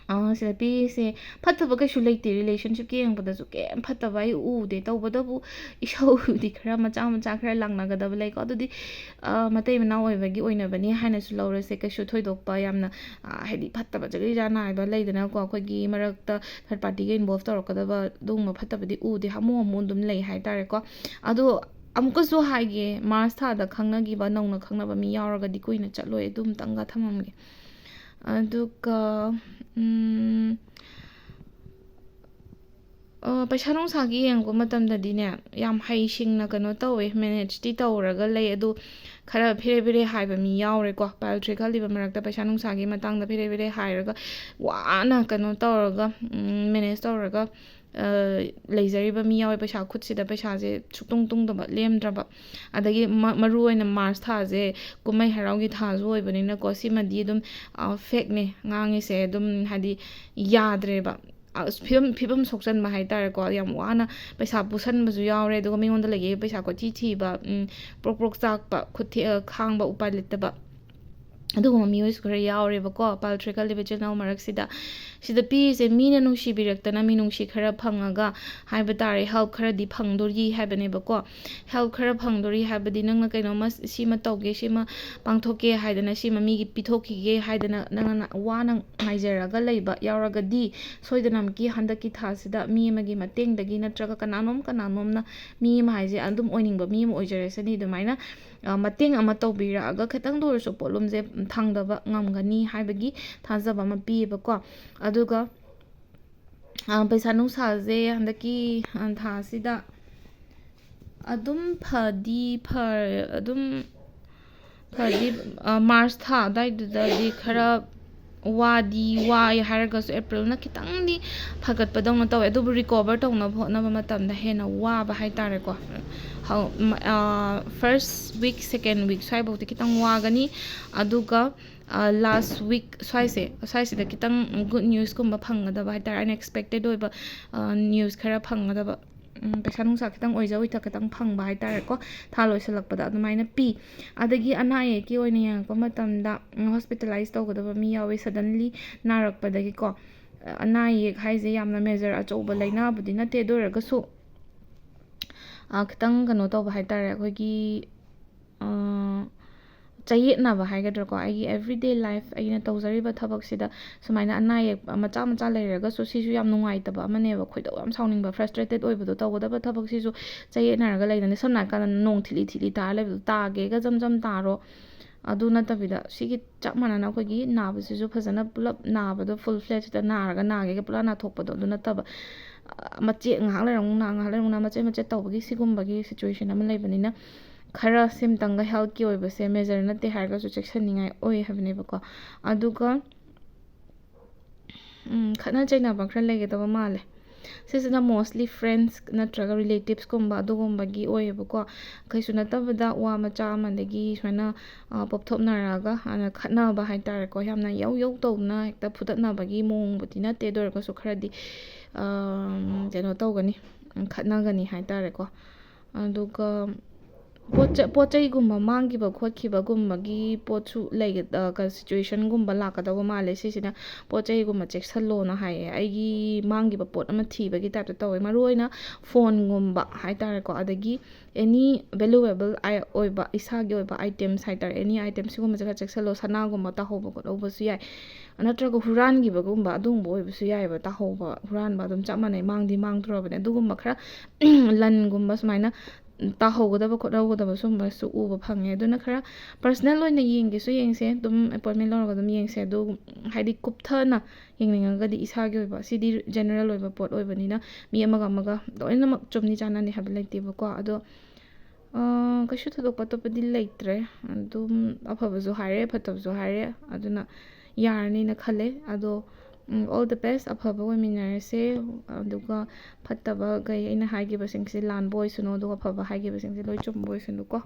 ꯑ, ꯁꯤꯗ ꯄꯤꯔꯤꯁꯦ ꯐꯠꯇꯕ ꯀꯩꯁꯨ ꯂꯩꯇꯦ꯫ ꯔꯤꯂꯦꯁꯟꯁꯤꯞꯀꯤ ꯌꯦꯡꯕꯗꯁꯨ ꯀꯩꯝ ꯐꯠꯇꯕ ꯑꯩ ꯎꯗꯦ꯫ ꯇꯧꯕꯇꯕꯨ ꯏꯁꯧꯗꯤ ꯈꯔ ꯃꯆꯥ ꯃꯆꯥ ꯈꯔ ꯂꯥꯡꯅꯒꯗꯕ ꯂꯩꯀꯣ꯫ ꯑꯗꯨꯗꯤ ꯑ, ꯃꯇꯩ ꯃꯅꯥꯎ ꯑꯣꯏꯕꯒꯤ ꯑꯣꯏꯅꯕꯅꯤ ꯍꯥꯏꯅꯁꯨ ꯂꯧꯔꯁꯦ꯫ ꯀꯩꯁꯨ ꯊꯣꯏꯗꯣꯛꯄ ꯌꯥꯝꯅ ꯑ, ꯍꯥꯏꯗꯤ ꯐꯠꯇꯕ ꯖꯒꯩ ꯖꯥ ꯅꯥꯏꯕ ꯂꯩꯗꯅꯀꯣ, ꯑꯩꯈꯣꯏꯒꯤ ꯃꯔꯛꯇ ꯊꯔꯠ ꯄꯥꯔꯇꯤꯒ ꯏꯟꯚꯣꯜꯕ ꯇꯧꯔꯛꯀꯗꯕ ꯑꯗꯨꯒꯨꯝꯕ ꯐꯠꯇꯕꯗꯤ ꯎꯗꯦ꯫ ꯍꯥꯃꯨ ꯍꯥꯃꯨ ꯑꯗꯨꯝ ꯂꯩ ꯍꯥꯏꯇꯥꯔꯦꯀꯣ꯫ ꯑꯗꯣ ꯑꯃꯨꯛꯀꯁꯨ ꯍꯥꯏꯒꯦ, ꯃꯥꯔꯁ ꯊꯥꯗ ꯈꯪꯅꯈꯤꯕ ꯅꯧꯅ ꯈꯪꯅꯕ ꯃꯤ ꯌꯥꯎꯔꯒꯗꯤ ꯀꯨꯏꯅ ꯆꯠꯂꯣꯏ꯫ ꯑꯗꯨ ꯑꯝꯇꯪꯒ ꯊꯝꯃꯝꯒꯦ꯫ ꯑꯗꯨꯒ ꯎꯝ, ꯑ, ꯄꯩꯁꯥ ꯅꯨꯡꯁꯥꯒꯤ ꯌꯦꯡꯉꯛꯄ ꯃꯇꯝꯗꯗꯤꯅꯦ, ꯌꯥꯝ ꯍꯩꯁꯤꯡꯅ ꯀꯩꯅꯣ ꯇꯧꯋꯦ, ꯃꯦꯅꯦꯖꯇꯤ ꯇꯧꯔꯒ ꯂꯩ꯫ ꯑꯗꯨ ꯈꯔ ꯐꯤꯔꯦ ꯐꯤꯔꯦ ꯍꯥꯏꯕ ꯃꯤ ꯌꯥꯎꯔꯦꯀꯣ꯫ ꯄꯥꯏꯜ ꯊ꯭ꯔꯤ ꯈꯜꯂꯤꯕ ꯃꯔꯛꯇ ꯄꯩꯁꯥ ꯅꯨꯡꯁꯥꯒꯤ ꯃꯇꯥꯡꯗ ꯐꯤꯔꯦ ꯐꯤꯔꯦ ꯍꯥꯏꯔꯒ ꯋꯥꯅ ꯀꯩꯅꯣ ꯇꯧꯔꯒ, ꯎꯝ, ꯃꯦꯅꯦꯖ ꯇꯧꯔꯒ ꯑ, ꯂꯩꯖꯔꯤꯕ ꯃꯤ ꯌꯥꯎꯋꯦ꯫ ꯄꯩꯁꯥ ꯈꯨꯠꯁꯤꯗ ꯄꯩꯁꯥꯁꯦ ꯁꯨꯛꯇꯨꯡ ꯇꯨꯡꯗꯕ, ꯂꯦꯝꯗ꯭ꯔꯕ꯫ ꯑꯗꯒꯤ ꯃ-, ꯃꯔꯨ ꯑꯣꯏꯅ ꯃꯥꯔꯁ ꯊꯥꯁꯦ ꯀꯨꯝꯍꯩ ꯍꯔꯥꯎꯒꯤ ꯊꯥꯁꯨ ꯑꯣꯏꯕꯅꯤꯅꯀꯣ, ꯁꯤꯃꯗꯤ ꯑꯗꯨꯝ ꯑ, ꯐꯦꯛꯅꯦ ꯉꯥꯡꯉꯤꯁꯦ꯫ ꯑꯗꯨꯝ ꯍꯥꯏꯗꯤ ꯌꯥꯗ꯭ꯔꯦꯕ꯫ ꯑ, ꯐꯤꯕꯝ, ꯐꯤꯕꯝ ꯁꯣꯛꯆꯟꯕ ꯍꯥꯏꯇꯥꯔꯦꯀꯣ꯫ ꯌꯥꯝ ꯋꯥꯅ ꯄꯩꯁꯥ ꯄꯨꯁꯟꯕꯁꯨ ꯌꯥꯎꯔꯦ, ꯑꯗꯨꯒ ꯃꯤꯉꯣꯟꯗ ꯂꯩꯒꯦ ꯄꯩꯁꯥ ꯀꯣꯏꯊꯤ ꯊꯤꯕ, ꯎꯝ, ꯄ꯭ꯔꯣꯛ ꯄ꯭ꯔꯣꯛ ꯆꯥꯛꯄ, ꯈꯨꯠ ꯊꯦꯛꯑ ꯈꯥꯡꯕ, ꯎꯄꯥꯏ ꯂꯩꯇꯕ꯫ ꯑꯗꯨꯒꯨꯝꯕ ꯃꯤꯑꯣꯏꯁꯨ ꯈꯔ ꯌꯥꯎꯔꯦꯕꯀꯣ, ꯄꯥꯏꯜ ꯊ꯭ꯔꯤ ꯈꯜꯂꯤꯕ ꯏꯆꯤꯜ ꯏꯅꯥꯎ ꯃꯔꯛꯁꯤꯗ꯫ ꯁꯤꯗ ꯄꯤꯔꯤꯁꯦ, ꯃꯤꯅ ꯅꯨꯡꯁꯤꯕꯤꯔꯛꯇꯅ ꯃꯤꯅꯨꯡꯁꯤ ꯈꯔ ꯐꯪꯉꯒ ꯍꯥꯏꯕ ꯇꯥꯔꯦ, ꯍꯦꯜꯞ ꯈꯔꯗꯤ ꯐꯪꯗꯣꯔꯤ ꯍꯥꯏꯕꯅꯦꯕꯀꯣ꯫ ꯍꯦꯜꯞ ꯈꯔ ꯐꯪꯗꯣꯔꯤ ꯍꯥꯏꯕꯗꯤ, ꯅꯪꯅ ꯀꯩꯅꯣꯝꯃ ꯁꯤꯃ ꯇꯧꯒꯦ, ꯁꯤꯃ ꯄꯥꯡꯊꯣꯛꯀꯦ ꯍꯥꯏꯗꯅ, ꯁꯤꯃ ꯃꯤꯒꯤ ꯄꯤꯊꯣꯛꯈꯤꯒꯦ ꯍꯥꯏꯗꯅ ꯅꯪꯅ ꯋꯥꯅ ꯉꯥꯏꯖꯔꯒ ꯂꯩꯕ ꯌꯥꯎꯔꯒꯗꯤ, ꯁꯣꯏꯗꯅꯃꯛꯀꯤ ꯍꯟꯗꯛꯀꯤ ꯊꯥꯁꯤꯗ ꯃꯤ ꯑꯃꯒꯤ ꯃꯇꯦꯡꯗꯒꯤ ꯅꯠꯇ꯭ꯔꯒ ꯀꯅꯥꯅꯣꯝ ꯀꯅꯥꯅꯣꯝꯅ, ꯃꯤ ꯑꯃ ꯍꯥꯏꯁꯦ ꯑꯗꯨꯝ ꯑꯣꯏꯅꯤꯡꯕ ꯃꯤ ꯑꯃ ꯑꯣꯏꯖꯔꯁꯅꯤ, ꯑꯗꯨꯃꯥꯏꯅ ꯑ, ꯃꯇꯦꯡ ꯑꯃ ꯇꯧꯕꯤꯔꯛꯑꯒ ꯈꯤꯇꯪꯗ ꯑꯣꯏꯔꯁꯨ ꯄꯣꯠꯂꯨꯝꯁꯦ ꯊꯥꯡꯗꯕ ꯉꯝꯒꯅꯤ ꯍꯥꯏꯕꯒꯤ ꯊꯥꯖꯕ ꯑꯃ ꯄꯤꯌꯦꯕꯀꯣ꯫ ꯑꯗꯨꯒ ꯑ, ꯄꯩꯁꯥ ꯅꯨꯡꯁꯥꯁꯦ ꯍꯟꯗꯛꯀꯤ ꯑ, ꯊꯥꯁꯤꯗ ꯑꯗꯨꯝ ꯐꯗꯤ ꯐꯔ ꯑꯗꯨꯝ ꯐꯗꯤ ꯑ, ꯃꯥꯔꯁ ꯊꯥ ꯑꯗꯨꯋꯥꯏꯗꯨꯗꯗꯤ ꯈꯔ ꯋꯥꯗꯤ ꯋꯥꯏ ꯍꯥꯏꯔꯒꯁꯨ, ꯑꯦꯄ꯭ꯔꯤꯜꯅ ꯈꯤꯇꯪꯗꯤ ꯐꯒꯠꯄꯗꯧꯅ ꯇꯧꯋꯦ꯫ ꯑꯗꯨꯕꯨ ꯔꯤꯀꯣꯚꯔ ꯇꯧꯅꯕ ꯍꯣꯠꯅꯕ ꯃꯇꯝꯗ ꯍꯦꯟꯅ ꯋꯥꯕ ꯍꯥꯏꯇꯥꯔꯦꯀꯣ꯫ ꯍꯧ-, ꯃ-, ꯑ, ꯐꯥꯔꯁ ꯋꯤꯛ, ꯁꯦꯀꯦꯟ ꯋꯤꯛ ꯁ꯭ꯋꯥꯏꯐꯥꯎꯗꯤ ꯈꯤꯇꯪ ꯋꯥꯒꯅꯤ꯫ ꯑꯗꯨꯒ, ꯑ, ꯂꯥꯁ ꯋꯤꯛ ꯁ꯭ꯋꯥꯏꯁꯦ, ꯁ꯭ꯋꯥꯏꯁꯤꯗ ꯈꯤꯇꯪ ꯒꯨꯗ ꯅ꯭ꯌꯨꯁꯀꯨꯝꯕ ꯐꯪꯒꯗꯕ ꯍꯥꯏꯇꯥꯔꯦ, ꯑꯟꯑꯦꯛꯁꯄꯦꯛꯇꯦꯠ ꯑꯣꯏꯕ, ꯑ, ꯅ꯭ꯌꯨꯁ ꯈꯔ ꯐꯪꯒꯗꯕ꯫ ꯎꯝ, ꯄꯩꯁꯥ ꯅꯨꯡꯁꯥ ꯈꯤꯇꯪ ꯑꯣꯏꯖ ꯑꯣꯏꯊ ꯈꯤꯇꯪ ꯐꯪꯕ ꯍꯥꯏꯇꯥꯔꯦꯀꯣ, ꯊꯥ ꯂꯣꯏꯁꯤꯜꯂꯛꯄꯗ ꯑꯗꯨꯃꯥꯏꯅ ꯄꯤ꯫ ꯑꯗꯒꯤ ꯑꯅꯥ ꯑꯌꯦꯛꯀꯤ ꯑꯣꯏꯅ ꯌꯦꯡꯉꯛꯄ ꯃꯇꯝꯗ, ꯎꯝ, ꯍꯣꯁꯄꯤꯇꯥꯂꯥꯏꯁ ꯇꯧꯒꯗꯕ ꯃꯤ ꯌꯥꯎꯋꯤ, ꯁꯗꯟꯂꯤ ꯅꯥꯔꯛꯄꯗꯒꯤꯀꯣ꯫ ꯑꯅꯥ ꯑꯌꯦꯛ ꯍꯥꯏꯁꯦ ꯌꯥꯝꯅ ꯃꯦꯖꯔ ꯑꯆꯧꯕ ꯂꯥꯏꯅꯥꯕꯨꯗꯤ ꯅꯠꯇꯦ, ꯑꯗꯨ ꯑꯣꯏꯔꯒꯁꯨ, ꯑ, ꯈꯤꯇꯪ ꯀꯩꯅꯣ ꯇꯧꯕ ꯍꯥꯏꯇꯥꯔꯦ, ꯑꯩꯈꯣꯏꯒꯤ, ꯑ, ꯆꯌꯦꯠꯅꯕ ꯍꯥꯏꯒꯗ꯭ꯔꯥꯀꯣ, ꯑꯩꯒꯤ ꯑꯦꯕ꯭ꯔꯤꯗꯦ ꯂꯥꯏꯐ, ꯑꯩꯅ ꯇꯧꯖꯔꯤꯕ ꯊꯕꯛꯁꯤꯗ ꯁꯨꯃꯥꯏꯅ ꯑꯅꯥ ꯑꯌꯦꯛ ꯃꯆꯥ ꯃꯆꯥ ꯂꯩꯔꯒꯁꯨ, ꯁꯤꯁꯨ ꯌꯥꯝ ꯅꯨꯡꯉꯥꯏꯇꯕ ꯑꯃꯅꯦꯕ, ꯈꯣꯏꯗꯧ ꯌꯥꯝ ꯁꯥꯎꯅꯤꯡꯕ, ꯐ꯭ꯔꯁꯇ꯭ꯔꯦꯇꯦꯠ ꯑꯣꯏꯕꯗꯣ, ꯇꯧꯒꯗꯕ ꯊꯕꯛꯁꯤꯁꯨ ꯆꯌꯦꯠꯅꯔꯒ ꯂꯩꯗꯅ, ꯁꯝꯅ ꯍꯥꯏꯔꯀꯥꯟꯗ ꯅꯣꯡ ꯊꯤꯠꯂꯤ ꯊꯤꯠꯂꯤ ꯇꯥꯔ ꯂꯩꯕꯗꯣ, ꯇꯥꯒꯦꯒ ꯖꯝ ꯖꯝ ꯇꯥꯔꯣ꯫ ꯑꯗꯨ ꯅꯠꯇꯕꯤꯗ, ꯁꯤꯒꯤ ꯆꯞ ꯃꯥꯟꯅꯅ ꯑꯩꯈꯣꯏꯒꯤ ꯅꯥꯕꯁꯤꯁꯨ ꯐꯖꯅ ꯄꯨꯂꯞ ꯅꯥꯕꯗꯣ, ꯐꯨꯜ ꯐ꯭ꯂꯦꯖꯇ ꯅꯥꯔꯒ ꯅꯥꯒꯦꯒ ꯄꯨꯂꯞ ꯅꯥꯊꯣꯛꯄꯗꯣ, ꯑꯗꯨ ꯅꯠꯇꯕ, ꯑ, ꯃꯆꯦꯠ ꯉꯥꯏꯍꯥꯛ ꯂꯩꯔ ꯑꯃꯨꯛ ꯅꯥ, ꯉꯥꯏꯍꯥꯛ ꯂꯩꯔ ꯑꯃꯨꯛ ꯅꯥ, ꯃꯆꯦꯠ ꯃꯆꯦꯠ ꯇꯧꯕꯒꯤ ꯁꯤꯒꯨꯝꯕꯒꯤ ꯁꯤꯆꯨꯋꯦꯁꯟ ꯑꯃ ꯂꯩꯕꯅꯤꯅ, ꯈꯔ ꯁꯤꯝꯇꯪꯒ ꯍꯦꯜꯠꯀꯤ ꯑꯣꯏꯕꯁꯦ ꯃꯦꯖꯔ ꯅꯠꯇꯦ ꯍꯥꯏꯔꯒꯁꯨ ꯆꯦꯛꯁꯤꯟꯅꯤꯡꯉꯥꯏ ꯑꯣꯏ ꯍꯥꯏꯕꯅꯦꯕꯀꯣ꯫ ꯑꯗꯨꯒ, ꯎꯝ, ꯈꯠꯅ ꯆꯩꯅꯕ ꯈꯔ ꯂꯩꯒꯗꯕ ꯃꯥꯜꯂꯦ꯫ ꯁꯤꯁꯤꯅ ꯃꯣꯁꯂꯤ ꯐ꯭ꯔꯦꯟꯁ ꯅꯠꯇ꯭ꯔꯒ ꯔꯤꯂꯦꯇꯤꯞꯁꯀꯨꯝꯕ ꯑꯗꯨꯒꯨꯝꯕꯒꯤ ꯑꯣꯏꯌꯦꯕꯀꯣ꯫ ꯀꯩꯁꯨ ꯅꯠꯇꯕꯗ ꯋꯥ ꯃꯆꯥ ꯑꯃꯗꯒꯤ ꯁꯨꯃꯥꯏꯅ, ꯑ, ꯄꯣꯞꯊꯣꯛꯅꯔꯒ, ꯑꯗꯨꯅ ꯈꯠꯅꯕ ꯍꯥꯏꯇꯥꯔꯦꯀꯣ, ꯌꯥꯝꯅ ꯌꯧ ꯌꯧ ꯇꯧꯗꯅ ꯍꯦꯛꯇ ꯐꯨꯗꯠꯅꯕꯒꯤ ꯃꯑꯣꯡꯕꯨꯗꯤ ꯅꯠꯇꯦ, ꯑꯗꯨ ꯑꯣꯏꯔꯒꯁꯨ ꯈꯔꯗꯤ, ꯑ, ꯀꯩꯅꯣ ꯇꯧꯒꯅꯤ, ꯈꯠꯅꯒꯅꯤ ꯍꯥꯏꯇꯥꯔꯦꯀꯣ꯫ ꯑꯗꯨꯒ ꯄꯣꯠ ꯆꯩ, ꯄꯣꯠ ꯆꯩꯒꯨꯝꯕ ꯃꯥꯡꯈꯤꯕ ꯈꯣꯠꯈꯤꯕꯒꯨꯝꯕꯒꯤ ꯄꯣꯠꯁꯨ ꯂꯩꯒ-, ꯑ, ꯀ-, ꯁꯤꯆꯨꯋꯦꯁꯟꯒꯨꯝꯕ ꯂꯥꯛꯀꯗꯧꯕ ꯃꯥꯜꯂꯦ꯫ ꯁꯤꯁꯤꯅ ꯄꯣꯠ ꯆꯩꯒꯨꯝꯕ ꯆꯦꯛꯁꯤꯜꯂꯣꯅ ꯍꯥꯏꯌꯦ꯫ ꯑꯩꯒꯤ ꯃꯥꯡꯈꯤꯕ ꯄꯣꯠ ꯑꯃ ꯊꯤꯕꯒꯤ ꯇꯥꯏꯞꯇ ꯇꯧꯋꯦ꯫ ꯃꯔꯨꯑꯣꯏꯅ ꯐꯣꯟꯒꯨꯝꯕ ꯍꯥꯏꯇꯥꯔꯦꯀꯣ, ꯑꯗꯒꯤ ꯑꯦꯅꯤ ꯚꯦꯂꯨꯑꯦꯕꯜ ꯑꯣꯏꯕ, ꯏꯁꯥꯒꯤ ꯑꯣꯏꯕ ꯑꯥꯏꯇꯦꯝꯁ ꯍꯥꯏꯇꯥꯔꯦ, ꯑꯦꯅꯤ ꯑꯥꯏꯇꯦꯝ ꯁꯤꯒꯨꯝꯕꯁꯦ ꯈꯔ ꯆꯦꯛꯁꯤꯜꯂꯣ꯫ ꯁꯅꯥꯒꯨꯝꯕ ꯇꯥꯍꯧꯕ ꯈꯣꯠꯍꯧꯕꯁꯨ ꯌꯥꯏ, ꯅꯠꯇ꯭ꯔꯒ ꯍꯨꯔꯥꯟꯈꯤꯕꯒꯨꯝꯕ ꯑꯗꯨꯒꯨꯝꯕ ꯑꯣꯏꯕꯁꯨ ꯌꯥꯏꯑꯕ꯫ ꯇꯥꯍꯧꯕ, ꯍꯨꯔꯥꯟꯕ ꯑꯗꯨꯝ ꯆꯞ ꯃꯥꯟꯅꯩ, ꯃꯥꯡꯗꯤ ꯃꯥꯡꯗ꯭ꯔꯕꯅꯦ꯫ ꯑꯗꯨꯒꯨꯝꯕ ꯈꯔ ꯂꯟꯒꯨꯝꯕ ꯁꯨꯃꯥꯏꯅ ꯇꯥꯍꯧꯒꯗꯕ ꯈꯣꯠꯍꯧꯒꯗꯕ ꯁꯨꯝꯕꯁꯨ ꯎꯕ ꯐꯪꯉꯦ꯫ ꯑꯗꯨꯅ ꯈꯔ ꯄꯔꯁꯅꯦꯜ ꯑꯣꯏꯅ ꯌꯦꯡꯒꯦꯁꯨ ꯌꯦꯡꯁꯦ, ꯑꯗꯨꯝ ꯑꯦꯄꯣꯏꯟꯃꯦꯟ ꯂꯧꯔꯒ ꯑꯗꯨꯝ ꯌꯦꯡꯁꯦ꯫ ꯑꯗꯨ ꯍꯥꯏꯗꯤ ꯀꯨꯞꯊꯅ ꯌꯦꯡꯅꯤꯡꯉꯒꯗꯤ ꯏꯁꯥꯒꯤ ꯑꯣꯏꯕ, ꯁꯤꯗꯤ ꯖꯦꯅꯔꯦꯜ ꯑꯣꯏꯕ ꯄꯣꯠ ꯑꯣꯏꯕꯅꯤꯅ ꯃꯤ ꯑꯃꯒ ꯑꯃꯒ ꯂꯣꯏꯅꯃꯛ ꯆꯨꯝꯅꯤ ꯆꯥꯟꯅꯅꯤ ꯍꯥꯏꯕ ꯂꯩꯇꯦꯕꯀꯣ꯫ ꯑꯗꯣ, ꯑ, ꯀꯩꯁꯨ ꯊꯣꯏꯗꯣꯛꯄ ꯑꯇꯣꯞꯄꯗꯤ ꯂꯩꯇ꯭ꯔꯦ꯫ ꯑꯗꯨꯝ ꯑꯐꯕꯁꯨ ꯍꯥꯏꯔꯦ, ꯐꯠꯇꯕꯁꯨ ꯍꯥꯏꯔꯦ, ꯑꯗꯨꯅ ꯌꯥꯔꯅꯤꯅ ꯈꯜꯂꯦ꯫ ꯑꯗꯣ, ꯎꯝ, all the best, ꯑꯐꯕ ꯑꯣꯏꯃꯤꯟꯅꯔꯁꯦ꯫ ꯑꯗꯨꯒ ꯐꯠꯇꯕꯈꯩ ꯑꯩꯅ ꯍꯥꯏꯈꯤꯕꯁꯤꯡꯁꯦ ꯂꯥꯟꯕ ꯑꯣꯏꯁꯅꯨ, ꯑꯗꯨꯒ ꯑꯐꯕ ꯍꯥꯏꯈꯤꯕꯁꯤꯡꯁꯦ ꯂꯣꯏ ꯆꯨꯝꯕ ꯑꯣꯏꯁꯅꯨꯀꯣ꯫